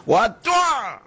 Wa twa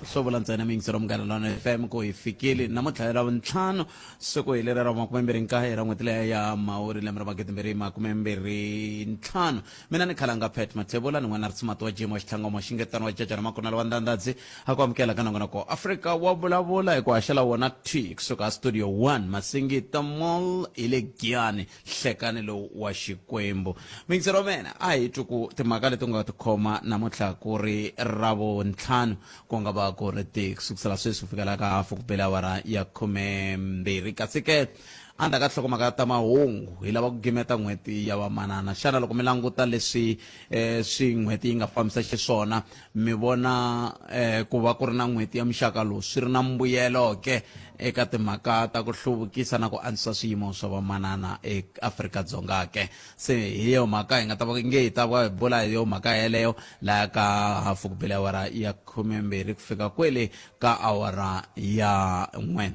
swo vula ntsena miyingisero Munghana Lonene FM ku hi fikile namuntlha hi Ravuntlhanu, siku hi leri ra 29 ra n'hweti leya ya Mhawuri, lembe ra 2025. Mina ni khalanga Pat Mathebula ni n'wana Ritsimati wa Jim wa Xitlhangoma Xingetano wa Jajana Makunala wa Ndandadzi a ku amukela ka nongonoko Afrika wa vulavula hi ku haxela wona thwi kusuka Studio 1 Masingita Mall hi le Giyani nhlekani lowu wa Xikwembu. Muyingiseri wa mina, a hi twi ku timhaka leti u nga ti khoma namuntlha ku ri Ravuntlhanu, ku nga va ku ri ti kusukisela sweswi ku fikela ka hafu ku bele awara ya 12. Kasi ke, endzhaku ka tinhlokomhaka ta mahungu, hi lava ku gimeta n'hweti ya vamanana. Xana loko mi languta leswi um swi n'hweti yi nga fambisa xiswona, mi vona eh, ku va ku ri na n'hweti ya muxaka lowu swi ri na mbuyelo ke eka timhaka ta ku hluvukisa na ku antswisa swiyimo swa vamanana eAfrika-Dzonga ke? Se hi yo mhaka hi nga ta va nge hi ta va hi bula hi yo mhaka yeleyo laya ka hafu ku bele awara ya 12 ku fika kwele ka awara ya 1.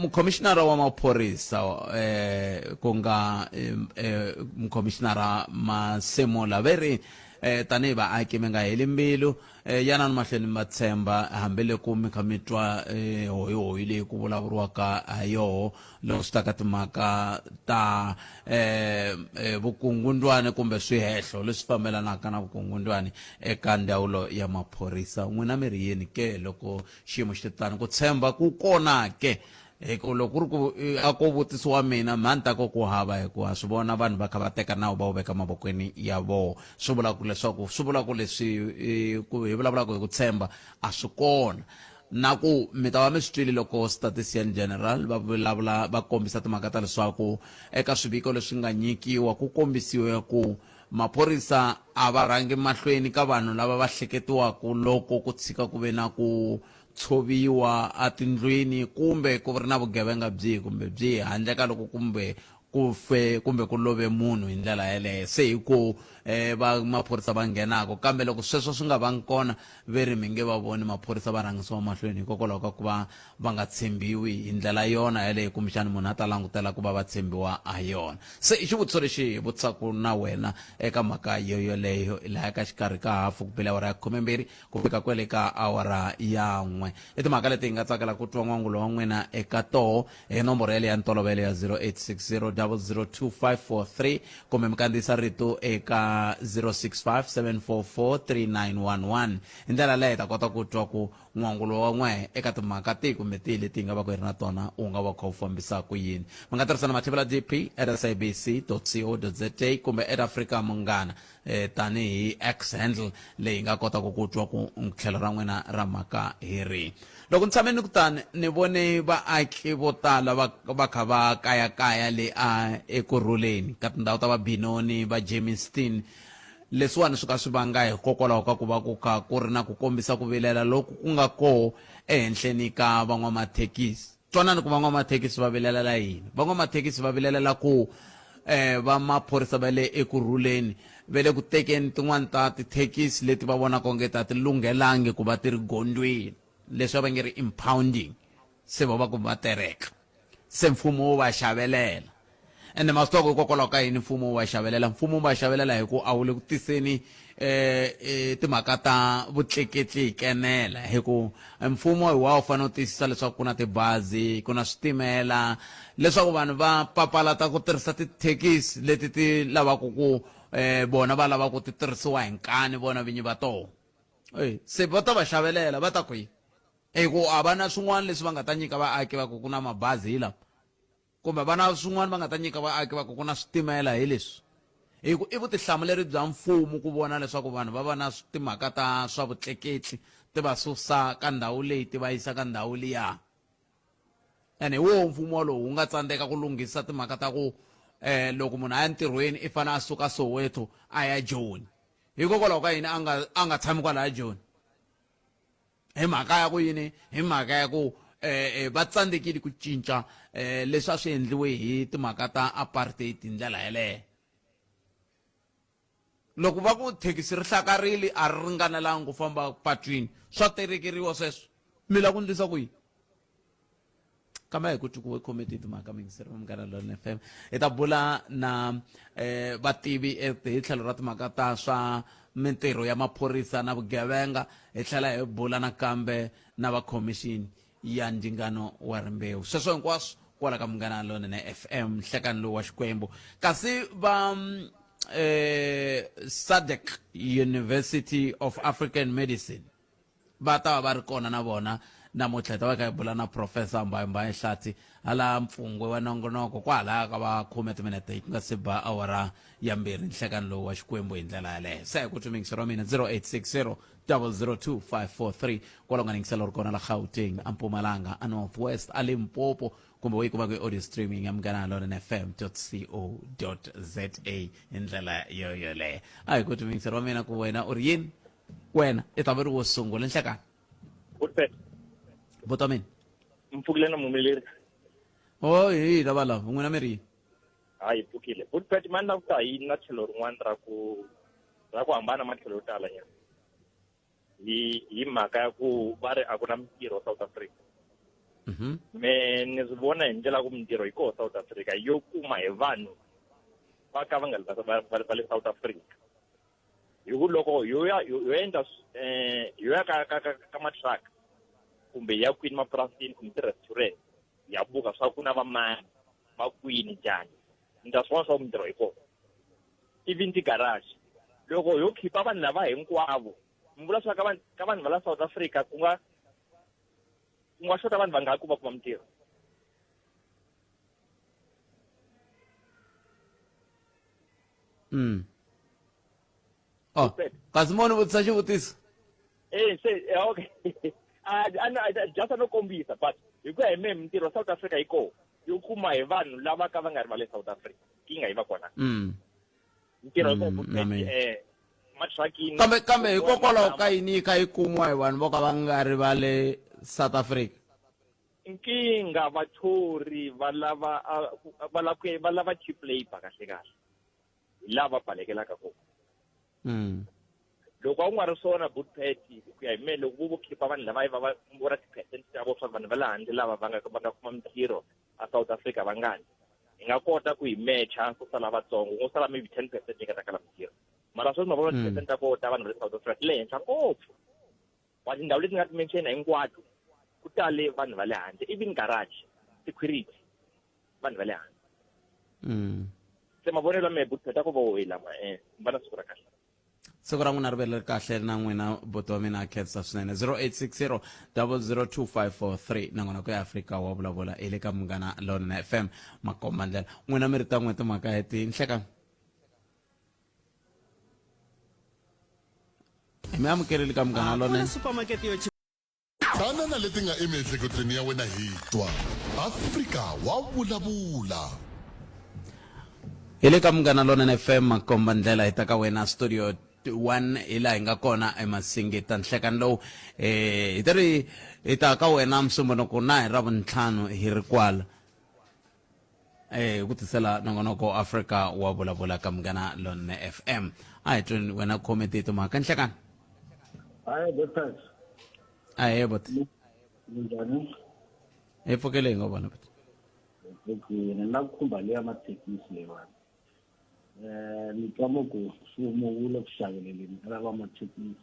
Mukhomishinara wa maphorisa ku nga mukhomishinara Masemola ve ri tanihi vaaki mi nga heli mbilu, yanani mahlweni mi va tshemba hambiloko mi kha mi twa hoyihoyi leyi ku vulavuriwaka ha yoho loko swi ta ka timhaka ta vukungundwani kumbe swihehlo leswi fambelanaka na vukungundwani eka ndzawulo ya maphorisa. N'wina mi ri yini ke loko Xiyimo xi te tano. Ku tshemba ku kona ke? Hi ku loko ku ri ku a ko vutisiwa mina, mha ni ta ku ku hava, hi ku ha swi vona vanhu va kha va teka nawu va wu veka mavokweni ya voho. Swi vula ku leswaku swi vula ku leswi ku hi vulavulaka hi ku tshemba a swi kona. Na ku mi ta va mi swi twile loko Statistician General va vulavula va kombisa timhaka ta leswaku eka swiviko leswi nga nyikiwa ku kombisiwe ku Maphorisa a va rhangi mahlweni ka vanhu lava va hleketiwaka loko ku tshika ku ve na ku tshoviwa etindlwini kumbe ku ri na vugevenga byihi kumbe byihi handle ka loko kumbe ku fe kumbe ku love munhu hi ndlela yeleyo, se hi ku va maphorisa va nghenaka. Kambe loko sweswo swi nga vangi kona, ve ri mi nge va voni maphorisa va rhangisiwa mahlweni hikokwalaho ka ku va va nga tshembiwi hi ndlela yona yaleyo kumbexana munhu a ta langutela ku va va tshembiwa ha yona. Se i xivutiso lexi hi vutisaka na wena eka mhaka yoyoleyo laha ka xikarhi ka hafu ku bile awara ya 12 ku fika kwele ka awara ya 1. I timhaka leti hi nga tsakela ku twa n'wangulo wa n'wina eka toho hi nomboro yaleyo ya ntolovelo ya 0860 002543 kumbe mi kandziyisa rito eka 065 744 3911. Hi ndlela yaleyo hi ta kota ku twa ku N'wangulo wa n'we eka timhaka tihi kumbe tihi leti hi nga vaka hi ri na tona wu nga va wu kha wu fambisa ku yini? Mi nga tirhisa na mathevela dp at sabc co za kumbe at Afrika Munghana eh, tanihi X handle leyi hi nga kotaka ku twa ku tlhelo ra n'wina ra mhaka hi rihi. Loko ni tshame ni ku tani ni vone vaaki vo tala va va kha va kayakaya le a Ekurhuleni ka tindhawu ta va Benoni, va Germiston. Leswiwani swi ka swi vanga hikokwalaho ka ku va ku kha ku ri na ku kombisa ku vilela loku ku nga koho ehenhleni ka van'wamathekisi. Twanani ku van'wamathekisi va vilelela yini. Van'wamathekisi va vilelela ku eh, va maphorisa va le Ekurhuleni va le ku tekeni tin'wana ta tithekisi leti va vonaka onge ta ti lunghelangi ku va ti ri gondzweni, leswi va nge ri impounding. Se vo va ku va tereka, se mfumo wu va xavelela. Ende ma swi tiva ku hikokwalaho ka yini mfumo wu va xavelela? Mfumo wu va xavelela hi ku a wu le ku tiseni um timhaka ta vutleketli hi kenela, hi ku mfumo hi wa wu fanele wu tiyisisa leswaku ku na tibazi, ku na switimela, leswaku vanhu va papalata ku tirhisa tithekisi leti ti lavaka ku um vona va lava ku ti tirhisiwa hi nkani vona vinyi va tona. Se va ta va xavelela va ta kwihi? Hi ku a va na swin'wana leswi va nga ta nyika vaaki va ku ku na mabazi hi lawa, kumbe va na swin'wana va nga ta nyika vaaki va ku ku na switimela hi leswi. Hi ku i vutihlamuleri bya mfumo ku vona leswaku vanhu va va na timhaka ta swa vutleketli ti va susa ka ndhawu leyi ti va yisa ka ndhawu liya. Ene hi woho mfumo walowu wu nga tsandzeka ku lunghisa timhaka ta ku um loko munhu a ya ntirhweni i fanele a suka Soweto a ya Joni. Hikokwalaho ka yini a nga a nga tshami kwalaya Joni? Hi mhaka ya ku yini? Hi mhaka ya ku eh, va tsandzekile ku cinca eh, leswi a swi endliwe hi timhaka ta apartheid hi ndlela yeleyo. Loko va ku thekisi ri hlakarile a ri ringanelanga ku famba patwini, swa terekeriwa sweswo. Mi lava ku ndlisa ku yini? Kambe a hi ku twi ku we khome tihi timhaka muyingiseri wa Munghana Lonene FM. Hi ta bula na eh, vativi hi tlhelo ra timhaka ta swa mintirho ya maphorisa na vugevenga, hi tlhela hi bula nakambe na va khomixini ya ndzingano wa rimbewu. Sweswo hinkwaswo kwala ka Munghana Lonene FM nhlekani lowu wa Xikwembu. Kasi va eh, SADC University of African Medicine va ta va va ri kona na vona namuntlha. Hi ta va kha hi bula na Professor Mbayimbayi Hlatsi hala mpfungwe wa nongonoko kwalaya ka va khume timinete ku nga se ba awara ya 2 nhlekani lowu wa Xikwembu hi ndlela yaleyo. Se hi ku twi miyingiselo wa mina 0860 002 543 kwala u nga ningisela u ri kona la Gauteng, a Mpumalanga, a North West, a Limpopo, kumbe u yi kuma ku audio streaming ya Munghana Lonene FM co za hi ndlela yo yoleyo. A hi ku twi miyingiselo wa mina ku wena u ri yini, wena i ta va ri wo sungula nhlekani. Goodbye. Buti wa mina. Mpfukile na mumeleri. Oh, hi lava lava n'wina mi ri yini? Hayi, pfukile. Goodbye, mani na ku ta hi na tlhelo rin'wana ra ku ra ku hambana matlhelo yo tala nyana. Hi hi mhaka ya ku va ri a ku na mintirho South Africa. Me ni swi vona hi ndlela ku mintirho yi koho South Africa yo kuma hi vanhu va ka va nga va va le South Africa. Hi ku loko yo ya yo endla yo ya ka ka ka ka ma-truck kumbe ya kwini mapurasini kumbe ti-restaurant ya buka swa ku na vamani va kwini njhani, ni ta swi vona swa ku mintirho yi kona. Even ti-garage loko yo khipa vanhu lava hinkwavo, mi vula swa ka vanhu ka vanhu va la South Africa ku nga ku nga xota vanhu vangaki ku va kuma mintirho? Oh, kasi mo ni vutisa xivutiso. Eh, se okay. A a just no kombisa, but hi ku ya hi mehe mintirho South Africa yi kona yo kuma hi vanhu lava ka va nga ri va le South Africa, nkingha yi va kona. Mintirho yi kona matruckini. Kambe kambe hikokwalaho ka yini yi kha yi kumiwa hi vanhu vo ka va nga ri va le South Africa? Nkingha vathori va lava va lava va lava cheap labor kahle kahle, hi lava balekelaka kona. Loko a ku nga ri swona Bootpad, ku ya hi mehe loko vo vo khipa vanhu lava va va vona ti-percent ta vo swa vanhu va le handle lava va nga va nga kuma mintirho a South Africa vangani, hi nga kota ku hi mecha ku sala vatsongo, ku sala maybe 10% yi nga ta kala mintirho. Mara sweswi ma vona ti-percent ta koho ta vanhu va le South Africa ti le henhla ngopfu. Wa tindhawu leti nga ti mention hinkwato ku tale vanhu va le handle, even garage security vanhu va le handle. Se mavonelo ya mehe Bootpad a ko va wo lama va na siku ra kahle. Siku ra n'wina ri vele kahle na n'wina buti wa mina, khensa swinene. 0860 002543 na n'wina ku ya Afrika wa vulavula hi le ka Munghana Lonene FM makomba ndlela. N'wina mi ri ta n'we timhaka heti nhlekani. Mi amukeleli ka Munghana Lonene. Supermarket yo Tana na leti nga emiehleketweni ya wena hi twa. Afrika wa vulavula. Hi le ka Munghana Lonene FM makomba ndlela, hi ta ka wena studio 1 hi laha hi nga kona eMasingita nhlekani lowu. Hi ta ri hi ta ka wena Musumbhunuku na hi Ravuntlhanu hi ri kwala hi ku tisela nongonoko Afrika wa vulavula ka Munghana Lonene FM. A hi tweni wena khome timhaka nhlekani. Hayi, Botas. Ahee boti. Minjhani? Hi pfukele hi nga vona boti. Pfukile. Ni la ku khumba leya mathekisi leyiwani. Ni twa mo ku mfumo wu le ku xaveleleni ka lava mathekisi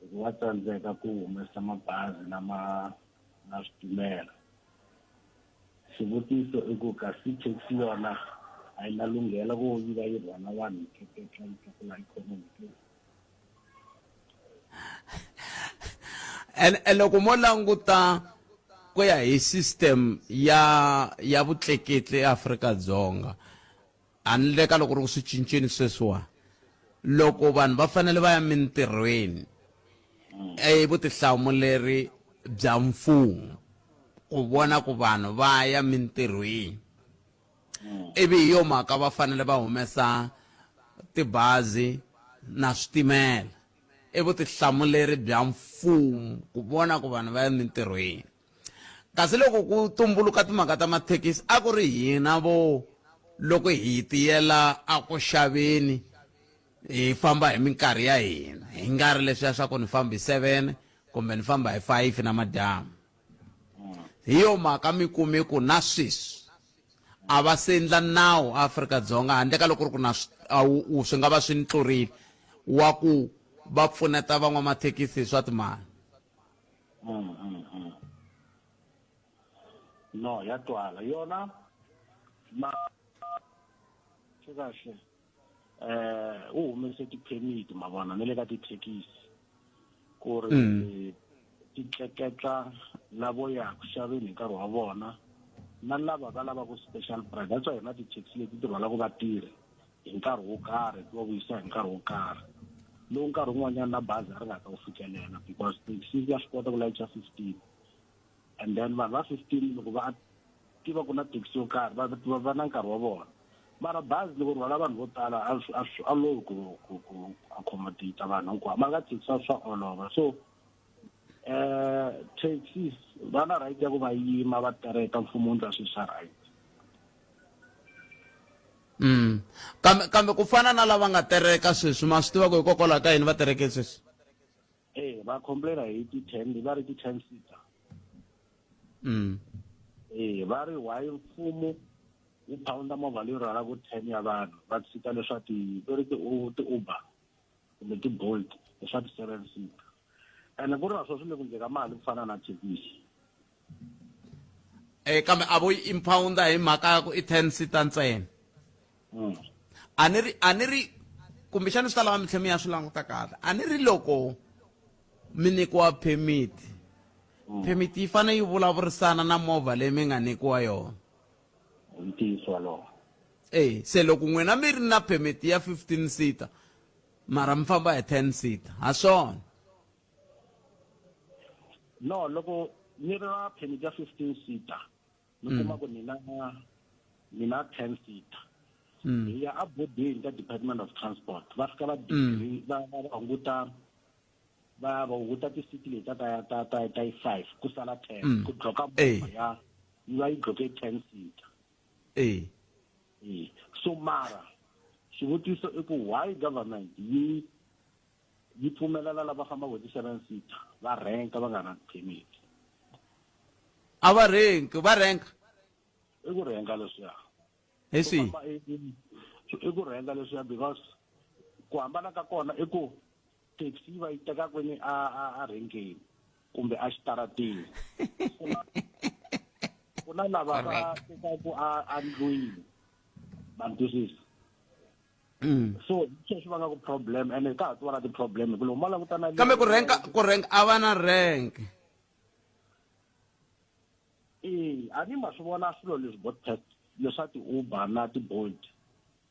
hi ku va tsandzeka ku humesa mabazi na ma na switimela. Xivutiso i ku kasi taxi yona a yi na lunghelo ku yi va yi rhwala vanhu yi tleketla yi tlakula ikhonomi ke? And loko mo languta ku ya hi system ya ya vutleketli eAfrika-Dzonga, handle ka loko ri ku swi cincile sweswiwa, loko vanhu va fanele va ya mintirhweni, i vutihlamuleri bya mfumo ku vona ku vanhu va ya mintirhweni. Ivi hi yo mhaka va fanele va humesa tibazi na switimela. I vutihlamuleri bya mfumo ku vona ku vanhu va ya mintirhweni. Kasi loko ku tumbuluka timhaka ta mathekisi, a ku ri hina vo loko hi tiyela a ku xaveni hi famba hi minkarhi ya hina, hi nga ri leswiya swa ku ni famba hi 7 kumbe ni famba hi 5 na madyambu. Hi yo mhaka mi kume ku na sweswi a va se endla nawu Afrika-Dzonga handle ka loko ku ri ku na swi nga va swi ni tlurile wa ku va pfuneta van'wamathekisi hi swa timali. No, ya twala yona ma kahle u humese ti-permit ma vona na le ka tithekisi ku ri ti tleketla lavo ya ku xaveni hi nkarhi wa vona na lava va lavaka special price. That's why hina tithekisi leti ti rhwalaka vatirhi hi nkarhi wo karhi ti va vuyisa hi nkarhi wo karhi lowu nkarhi wun'wanyana na bazi a ri nga ta wu fikelela, because taxi ya swi kota ku layicha 15, and then vanhu va 15 loko va tiva ku na taxi yo karhi va na nkarhi wa vona. Mara bazi loko rhwala vanhu vo tala a swi olovi ku accommodate vanhu hinkwavo, mara ka taxi a swa olova. So taxis va na right ya ku va yima va tereka, mfumo wu ndla swilo swa right. Kambe ku fana na lava nga tereka sweswi, ma swi tiva ku hikokwalaho ka yini va tereke sweswi? Eh, va complaina hi ti-10, va ri ti-10 seater. Eh, va ri why mfumo wu phawunda movha leyi rhwalaka 10 ya vanhu, va tshika leswa ti va ri ti-Uber kumbe ti-Bolt leswa ti-7 seater, ene ku ri na swo swi le ku ndleka mali ku fana na thekisi. Eh, kambe a vo yi impounda hi mhaka ya ku i 10 seater ntsena. A ni ri kumbexana swi ta lava mi tlhela mi ya swi languta kahle. A ni ri loko mi nyikiwa permit, permit yi fanele yi vulavurisana na movha leyi mi nga nyikiwa yona. Hi ntiyiso walowo. Eh, se loko n'wina mi ri na permit ya 15 seater mara mi famba hi 10 seater, ha swona? No, loko ni ri na permit ya 15 seater, ni kuma ku ni na 10 seater, hi ya a bodeni ka Department of Transport, va fika va degree va hunguta, va hunguta ti-seat leti ta yi 5, ku sala 10, ku dloka movha ya yi va yi dloke 10 seater. Eh. So mara xivutiso i ku why government yi pfumelela lava fambaka hi ti-7 seater va renka va nga na permit? A va renki, va renka. I ku renka leswiya. Hi swihi? I ku renka leswiya, because ku hambana ka kona i ku taxi yi va yi teka kwini a renkeni kumbe a xitaratini, ku na lava va tekaku a ndlwini, va ni twisisa? So sweswi va nga ku problem, ene ka ha tiva na ti-problem hi ku loko ma langutana Kambe ku renka a va na rank. E, a ni ma swi vona swilo leswi bot test leswa ti-Uber na ti-Bolt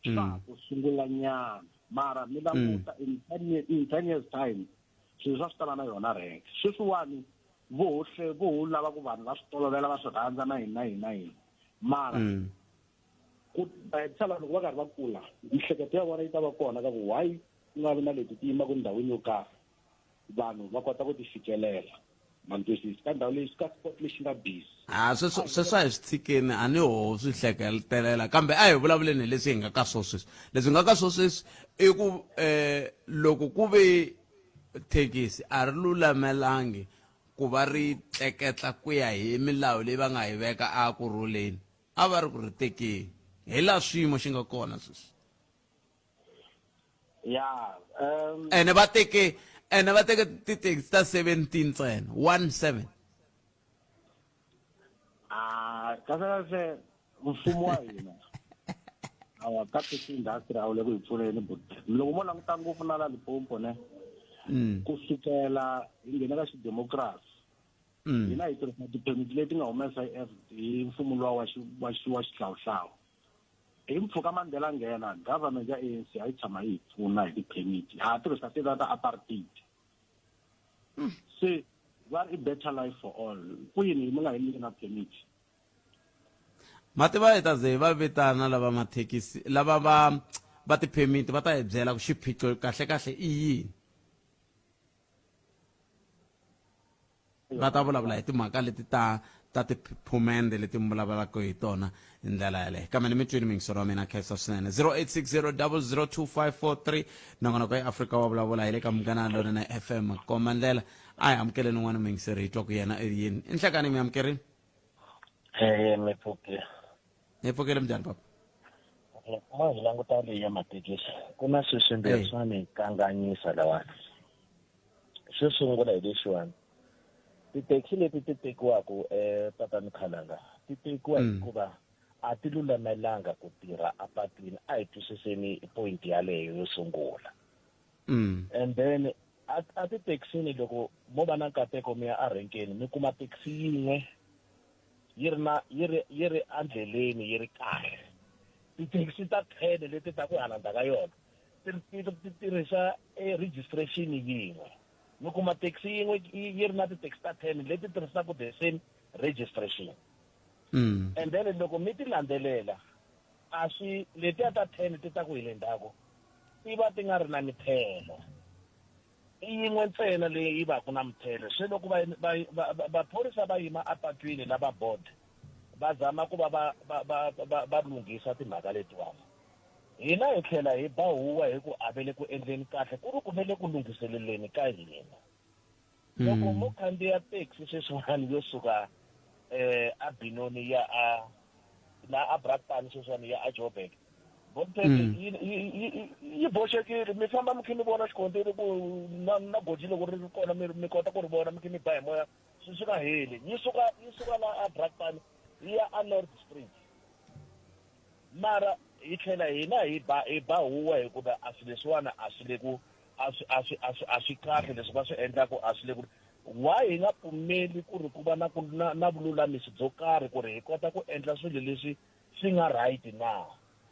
swa ha ku sungula nyana, mara mi languta in 10 years time swilo swa swi tala na yona rank. Sweswiwani vo hle vo lava ku vanhu va swi tolovela, va swi rhandza na yini na yini na yini, mara ku va loko va karhi va kula, mihleketo ya vona yi ta va kona ka ku why ku nga vi na leti ti yimaka ndhawini yo karhi, vanhu va kota ku ti fikelela, ma ni twisisa, ka ndhawu leyi ka spot lexi nga busy. A sweswo, sweswo a hi swi tshikeni, a ni ho swi hleketelela, kambe a hi vulavuleni hi leswi hi nga ka swo sweswi. Leswi hi nga ka swo sweswi i ku loko ku ve thekisi a ri lulamelangi ku va ri tleketla ku ya hi milawu leyi va nga yi veka a ku rhuleni, a va ri ku ri tekeni hi laha swiyimo xi nga kona sweswi. Ya. Ene va teke tithekisi ta 17 ntsena, 17. Ah, kahle kahle mfumo wa hina awa ka taxi industry a wu le ku hi pfuneni, but loko mo languta ngopfu na la Limpopo ne, ku sukela hi nghena ka xidemokirasi, hina hi tirhisa ti-permit leti nga humesa hi f hi mfumo luwa wa xihlawuhlawu. Hi mpfhuka Mandela nghena, government ya ANC a yi tshama yi hi pfuna hi ti-permit, ha tirhisa teta ta apartheid. Se va ri i better life for all, ku yini mi nga hi nyiki na permit? Mativa hi ta ze hi va vitana lava mathekisi, lava va ti-permit, va ta hi byela ku xiphiqo kahle kahle i yini. Va ta vulavula hi timhaka leti ta tiphumende leti mi vulavulaka hi tona hi ndlela yaleyo. Kambe ni mi twini miyingiselo wa mina, khensa swinene. 0860002543, nongonoko ya Afrika wa Vulavula hi le ka Munghana Lonene FM. Komba ndlela, a hi amukeleni un'wana muyingiseri, hi twa ku yena i yini. I nhlekani, mi amukerini. Eh, mi pfukile. Hi pfukile minjhani papa? Loko mo hi languta leyi ya mathekisi, ku na swilo swimbirhi swa ni kanganyisa lawani. Xo sungula hi lexiwani, tithekisi leti ti tekiwaka papa Mkhalanga ti tekiwa hikuva a ti lulamelanga ku tirha apatwini. A hi twisiseni point yaleyo yo sungula. And then a a tithekisini loko mo va na nkateko mi ya erenkeni mi kuma thekisi yin'we yi ri na yi ri yi ri endleleni yi ri kahle. Tithekisi ta 10 leti ta ku hala ndzhaku ka yona ti ti ti tirhisa e registration yin'we. Mi kuma taxi yin'we yi ri na ti-taxi ta 10 leti tirhisaka the same registration. And then loko mi ti landzelela a swi letiya ta 10 ti ta ku hi le ndzhaku ti va ti nga ri na mithelo. I yin'we ntsena leyi yi va ku na mithelo. Se loko va va va vaphorisa va yima apatwini lava board va zama ku va va va va va va lunghisa timhaka letiwani. Hina hi tlhela hi ba huwa hi ku a va le ku endleni kahle ku ri ku va le ku lunghiseleleni ka hina. Loko mo khandziya taxi sweswiwani yo suka a Benoni ya a la a Brakpan sweswiwani ya a Joburg, Botpet yi yi yi boxekile mi famba mi kha mi vona xikontiri ku na na goji loko ri ri kona mi mi kota ku ri vona mi kha mi ba hi moya swi swi nga heli. Yi suka yi suka la a Brakpan yi ya a North Street. Mara hi tlhela hina hi ba hi ba huwa hikuva a swilo leswiwani a swi le ku a swi a swi a swi a swi kahle leswi va swi endlaku a swi le ku why hi nga pfumeli ku ri ku va na ku na na vululamisi byo karhi ku ri hi kota ku endla swilo leswi swi nga right na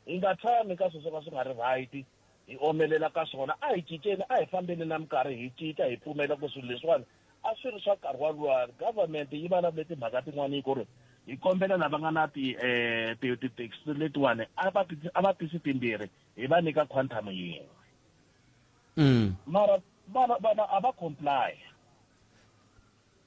hi nga tshami ka swilo swo ka swi nga ri right hi omelela ka swona a hi cinceni a hi fambeni na minkarhi hi cinca hi pfumela ku swilo leswiwani a swi ri swa nkarhi woluwa government yi vulavule timhaka tin'wana yi ku ri hi kombela lava nga na ti eh ti ti-taxi letiwani a va a va tisi timbirhi hi va nyika quantum yin'we mara vana vana a va comply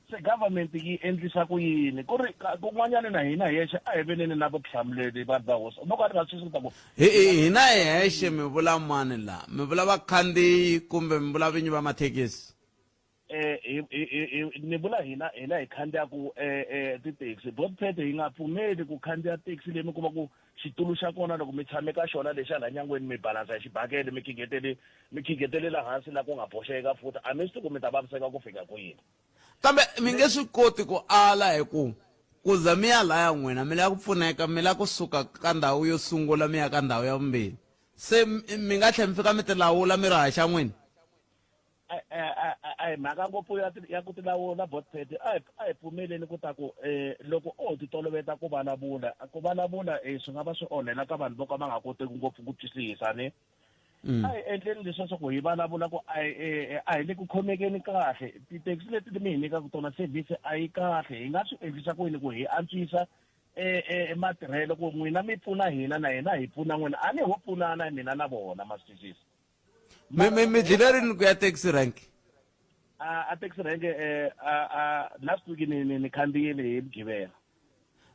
se government yi endlisa ku yini ku ri kun'wanyana na hina hi yexe a hi veneni na vutihlamuleri vanhu va hosi no ka ni nga swi ta ku hina hi hexe mi vula mani la mi vula vakhandziyi kumbe mi vula vinyi va mathekisi eh ni vula hina hina hi khandziyaku eh eh ti-taxi botpet hi nga pfumeli ku khandziya taxi leyi mi kuma ku xitulu xa kona loko mi tshame ka xona lexa la nyangweni mi balansa hi xibakele mi khigetele mi khigetelela hansi la ku nga boxeka futhi a mi swi tivi ku mi ta vaviseka ku fika kwini kambe mi nge swi koti ku ala hi ku ku za mi ya laya n'wina mi lava ku pfuneka mi lava kusuka ka ndhawu yo sungula mi ya ka ndhawu ya vumbirhi se mi nga tlhela mi fika mi tilawula mi ri haxa n'wina a hi mhaka ngopfu ya ya ku tilawula botpet a hi a hi pfumeleni ku ta ku um loko o ti toloveta ku vulavula ku vulavula um swi nga va swi onhela ka vanhu vo ka va nga koteki ngopfu ku twisisa ni a hi endleni leswa swa ku hi vulavula ku a hi a hi le ku khomekeni kahle tithekisi leti mi hi nyikaka tona service a yi kahle hi nga swi endlisa ku yini ku hi antswisa um matirhelo ku n'wina mi pfuna hina na hina hi pfuna n'wina a ni ho pfunana mina na vona ma swi twisisa mi mi mi dlile rini ku ya taxi rank a a taxi rank eh a a last week ni ni, ni khandziyile hi mugqivela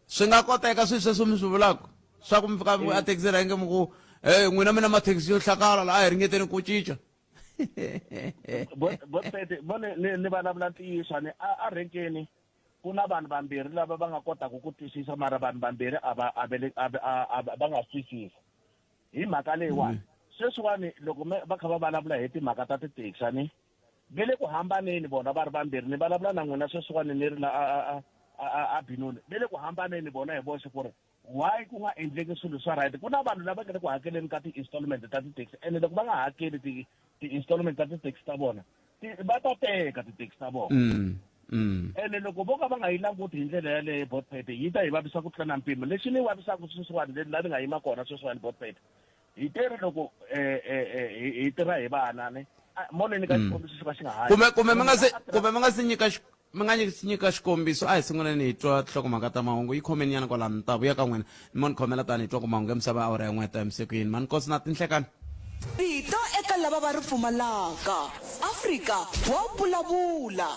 swi nga koteka swilo sweswo mi swi vulaka swa ku mi fika a taxi rank mi ku hey n'wina mi na mathekisi yo hlakala la a hi ringeteni ku cinca bo bo bo ni ni ni vulavula ntiyiso ni a a renkeni ku na vanhu vambirhi lava va nga kotaka ku twisisa mara vanhu vambirhi a va a va va nga twisisi hi mhaka leyiwani sweswiwani loko va kha va vulavula hi timhaka ta tithekisi a ni ve le ku hambaneni vona va ri vambirhi ni vulavula na n'wina sweswiwani ni ri la a a a binoni ve le ku hambaneni vona hi voxe ku ri why ku nga endleki swilo swa right ku na vanhu lava nga le ku hakeleni ka ti-installment ta ti-taxi ene loko va nga hakeli ti-installment ta ti-taxi ta vona va ta teka ti-taxi ta vona ene loko vo ka va nga yi languti hi ndlela yaleyo botpet yi ta yi vavisa ku tlula na mpimo lexi ni vavisaka sweswiwani la ni nga yima kona sweswiwani botpet hi teri loko hi tirha hi vana ne mo ni nyika xikombiso xo ka xi nga hanyi kumbe kumbe mi nga se kumbe mi nga se nyika mi nga nyika xikombiso a hi sunguleni hi twa tinhlokomhaka ta mahungu yi khomeni nyana kwalano ni ta vuya ka n'wina ni mo ni khomela tani hi twa ku mahungu ya misava awara ya n'we ta yimise ku yini mani nkosi na tinhlekani Rito eka lava va ri pfumalaka. Afrika wa vulavula.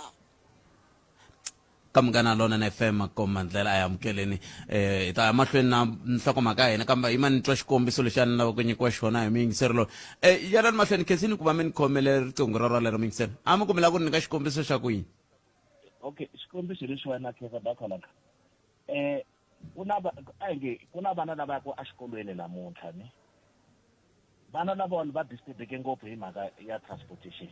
Ka Munghana Lonene FM komba ndlela a hi amukeleni eh hi ta ya mahlweni na nhlokomhaka ya hina kambe yima ni twa xikombiso lexi a ni lava ku nyikiwa xona hi muyingiseri loyi eh yanani mahlweni khensini ku va mi ni khomele riqingho rero lero muyingiseri a mi ku mi lava ku ni nyika xikombiso xa ku yini okay xikombiso lexiwani na khensa bakhalaka eh Ku na a hi nge ku na vana lava yaka exikolweni namuntlha ni vana lavawani va disturbeke ngopfu hi mhaka ya transportation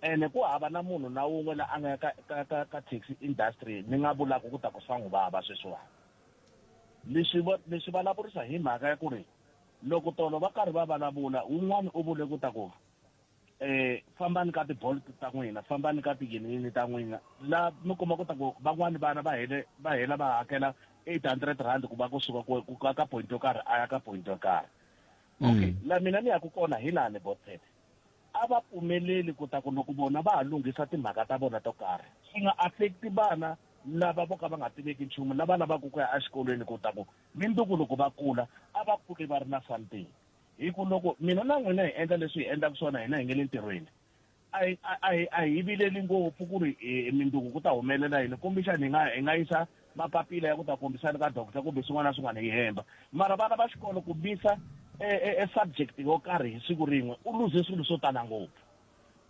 ene ku hava na munhu na wun'we la a nga ya ka ka ka ka taxi industry ni nga vulaka ku ta ku swa n'wi vava sweswiwani leswi leswi vulavurisa hi mhaka ya ku ri loko tolo va karhi va vulavula wun'wani u vule ku ta ku eh fambani ka ti-bolt ta n'wina fambani ka tiyiniyini ta n'wina la mi kuma ku ta ku van'wani vana va hele va hela va hakela 800 rand ku va kusuka ku ka ka point yo karhi a ya ka point yo karhi okay mm. la mina ni yaku kona hi lani botete a va pfumeleli ku ta ku loko vona va ha lunghisa timhaka ta vona to karhi swi nga affecti vana lava vo ka va nga tiveki nchumu lava lavaka ku ya exikolweni ku ta ku mindzuku loko va kula a va kuli va ri na something hi ku loko mina na n'wina hi endla leswi hi endlaka swona hina hi nge le ntirhweni a hi a hi a hi vileli ngopfu ku ri eh, mindzuku ku ta humelela yini kumbexani hi nga hi nga yisa mapapila ya ku ta kombisana ka doctor kumbe swin'wana na swin'wana hi hemba mara vana va xikolo ku misa e, e, e subject yo karhi hi siku rin'we u luze swilo swo tala ngopfu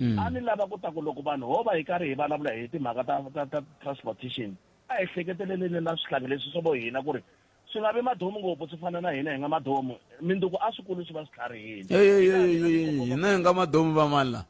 mm. a ni lava ku ta ku loko vanhu ho va hi karhi hi vulavula hi timhaka ta ta ta transportation a hi hleketeleleni na swihlangi leswi swo vo hina ku ri swi nga vi madomu ngopfu swi fana na hina hi nga madomu minduku a swi kulu swi va swi tlharihile hina hi nga madomu va mani la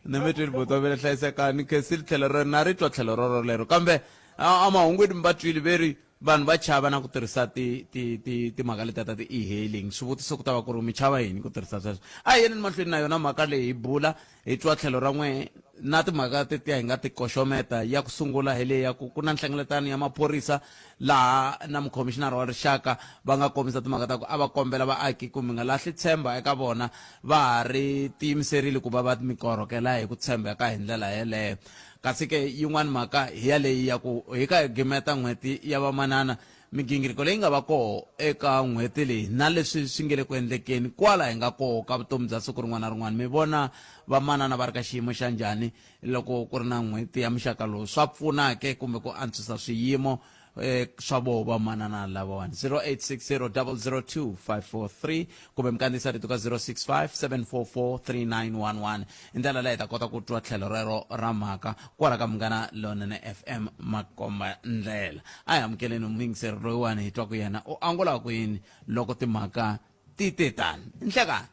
ni mi twile buti wa mina hlayisekani khensile tlhelo ra na ri twa tlhelo roro lero kambe a mahungwini mi va twile ve ri vanhu va chava na ku tirhisa ti ti ti timhaka letiya ta ti-e-hailing swivutiso ku ta va ku ri mi chava yini ku tirhisa sweswo a hi yeni mahlweni na yona mhaka leyi hi bula hi twa tlhelo ra n'we na timhaka tetiya hi nga ti koxometa ya ku sungula hi leyi ya ku ku na nhlengeletano ya maphorisa laha na mukhomixinara wa rixaka va nga kombisa timhaka ta ku a va kombela vaaki ku mi nga lahli tshemba eka vona va ha ri tiyimiserile ku va va mi korhokela hi ku tshembeka hi ndlela yeleyo kasi ke yin'wana mhaka hi yaleyi ya ku hi ka hi gimeta n'hweti ya vamanana migingiriko leyi nga va koho eka n'hweti leyi na leswi swi nge le ku endlekeni kwala hi nga koho ka vutomi bya siku rin'wana na rin'wana mi vona vamanana va ri ka xiyimo xa njhani loko ku ri na n'hweti ya muxaka lowu swa pfuna ke kumbe ku antswisa swiyimo eh, swa voho vamanana lavawani 0860 002 543 kumbe mi kandziyisa rito ka 065 744 3911 hi ndlela leyi hi ta kota ku twa tlhelo rero ra mhaka kwala ka munghana lonene fm makomba ndlela a hi amukeleni muyingiseri loyiwani hi twa ku yena u angula ku yini loko timhaka ti te tani nhlekani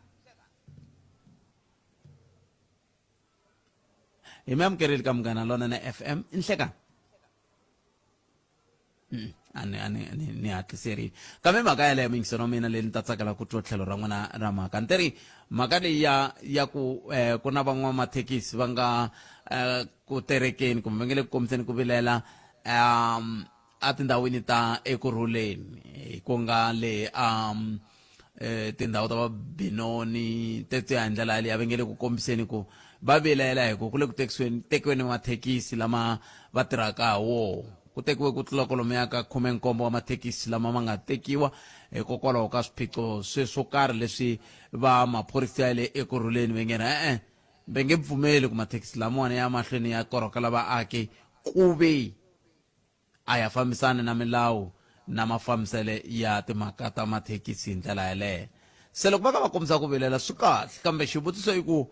hi mi amukerile ka munghana lonene fm nhlekani Mm, a ni a ni ni ni hatliserile kambe mhaka yaleyo muyingiseri wa mina leyi ni ta tsakela ku twa tlhelo ra n'wina ra mhaka ni teri mhaka leyi ya ya ku eh, ku na van'wamathekisi va nga eh, ku terekeni kumbe va nge le ku kombiseni ku vilela um a tindhawini ta ekurhuleni ku nga le um eh, tindhawu ta va Benoni teto ya hi ndlela yaleyo a va nge le ku kombiseni ku va vilela hi ku ku le ku tekisiweni tekiweni mathekisi lama va tirhaka ha woho ku tekiwe ku tlula kwalomuya ka khumenkombo wa mathekisi lama ma nga tekiwa hikokwalaho ka swiphiqo swe swo karhi leswi va maphorisa ya le ekurhuleni va nge e-e va nge pfumeli ku mathekisi lamawani ya mahlweni ya korhokela vaaki ku ve a ya fambisani na milawu na mafambisele ya timhaka ta mathekisi hi ndlela yaleyo se loko va ka va kombisa ku vilela swi kahle kambe xivutiso i ku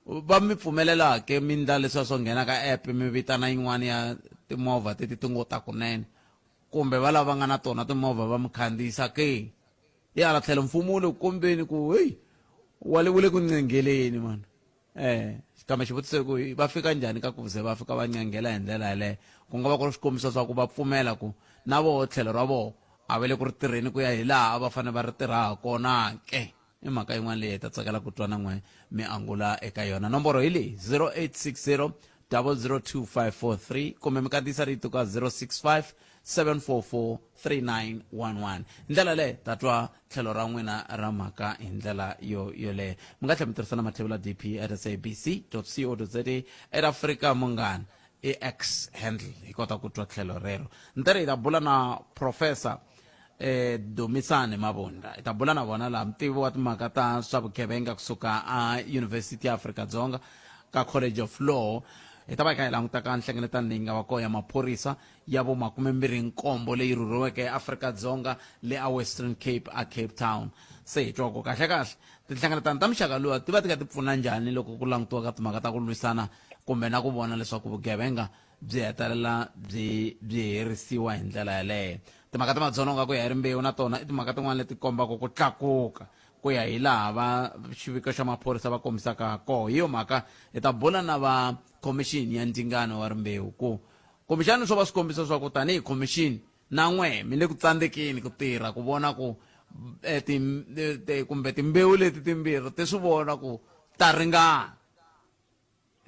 va mi pfumelela ke mi ndla leswiya swo nghena ka app mi vitana yin'wana ya timovha teti ti ngo ta kunene kumbe va lava nga na tona timovha va mi khandziyisa ke hi hala tlhelo mfumo wu le ku kombeni ku heyi wale wu le ku ncengeleni mani Eh, kambe xivutiso i ku va fika njhani ka ku ze va fika va ncenghela hi ndlela yaleyo ku nga va ku ri swikombiso swa ku va pfumela ku na voho tlhelo ra voho a va le ku ri tirheni ku ya hi laha a va fanele va ri tirha ha kona ke i mhaka yin'wana leyi hi ta tsakela ku twa na n'we mi angula eka yona nomboro hi leyi 0860 002543 kumbe mi kandziyisa rito ka 065 744 3911 hi ndlela leyo ta twa tlhelo ra n'wina ra mhaka hi ndlela yo yoleyo mi nga tlhela mi tirhisa na mathevula dp at sabc co za at afrika munghana i x handle hi kota ku twa tlhelo rero ni ta ri hi ta bula na professor eh Dumisani Mabunda hi ta bula na vona laha mutivi wa timhaka ta swa vugevenga kusuka a University ya Afrika Dzonga ka College of Law hi ta va hi kha hi languta ka nhlengeletano leyi nga va kona ya maphorisa ya vo 27 leyi rhurhiweke eAfrika-Dzonga le a Western Cape a Cape Town. Se hi twa ku kahle-kahle tinhlengeletano ta muxaka luwa ti va ti kha ti pfuna njhani loko ku langutiwa ka timhaka ta ku lwisana kumbe na ku vona leswaku vugevenga byi hetelela byi byi herisiwa hi ndlela yaleyo. Timhaka ta madzolonga ku ya hi rimbewu na tona i timhaka tin'wana leti kombaka ku tlakuka ku ya hi laha va xiviko xa maphorisa va kombisaka koho. Hi yo mhaka hi ta bula na va khomixini ya ndzingano wa rimbewu ku kumbexana swo va swi kombisa swa ku tanihi khomixini na n'we mi le ku tsandzekeni ku tirha ku vona ku eh, eh, kumbe timbewu leti timbirhi ti swi vona ku ta ringana.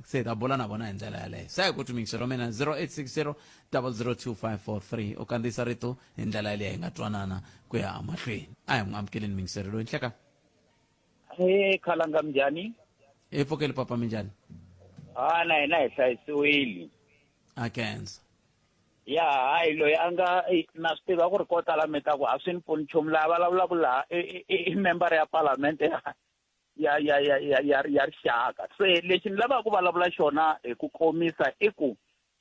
Se hi ta bula na vona hi ndlela yaleyo. Se hi ku twimingiselo mina 0860 002543 u kandziyisa rito hi ndlela yaleyo hi nga twanana ku ya emahlweni. A hi n'wi amukeleni mingiselo loyi nhleka. Hey, khalanga minjhani? Hi pfukeli papa minjhani? Ha na hina hi hlayisiwile. A khensa. Ya hayi loyi a nga na swi tiva ku ri ko tala mi ta ku a swi ni pfuni nchumu laha vulavulaka laha i member ya palamende ya rixaka. Se lexi ni lavaka ku vulavula xona hi ku komisa i ku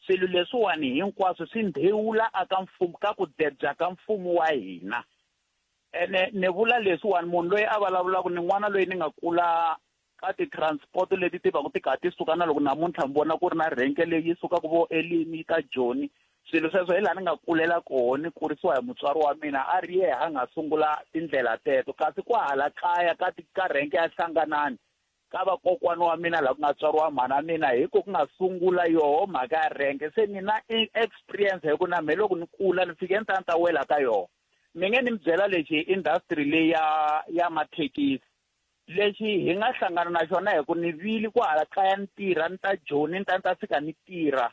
swilo leswiwani hinkwaswo swi ndhewula aka mfumo ka ku debya ka mfumo wa hina. Ene ni vula leswiwani munhu loyi a vulavulaka ni n'wana loyi ni nga kula ka ti-transport leti ti vaku ti kha ti suka na loko namuntlha mi vona ku ri na renke leyi sukaka vo Elimi yi ta Joni. Swilo sweswo hi laha ni nga kulela koho ni kurisiwa hi mutswari wa mina a ri yehe a nga sungula tindlela teto kasi kwahala kaya ka ka renke ya Hlanganani ka vakokwani wa mina laha ku nga tswariwa mhana mina hi ko ku nga sungula yoho mhaka ya renke se ni na experience hi ku na mehe loko ni kula ni fike ni ta ni ta wela ka yoho. Mi nge ni mi byela lexi industry leyi ya ya mathekisi lexi hi nga hlangana na xona hi ku ni vili kwahala kaya ni tirha ni ta Joni ni ta ni ta fika ni tirha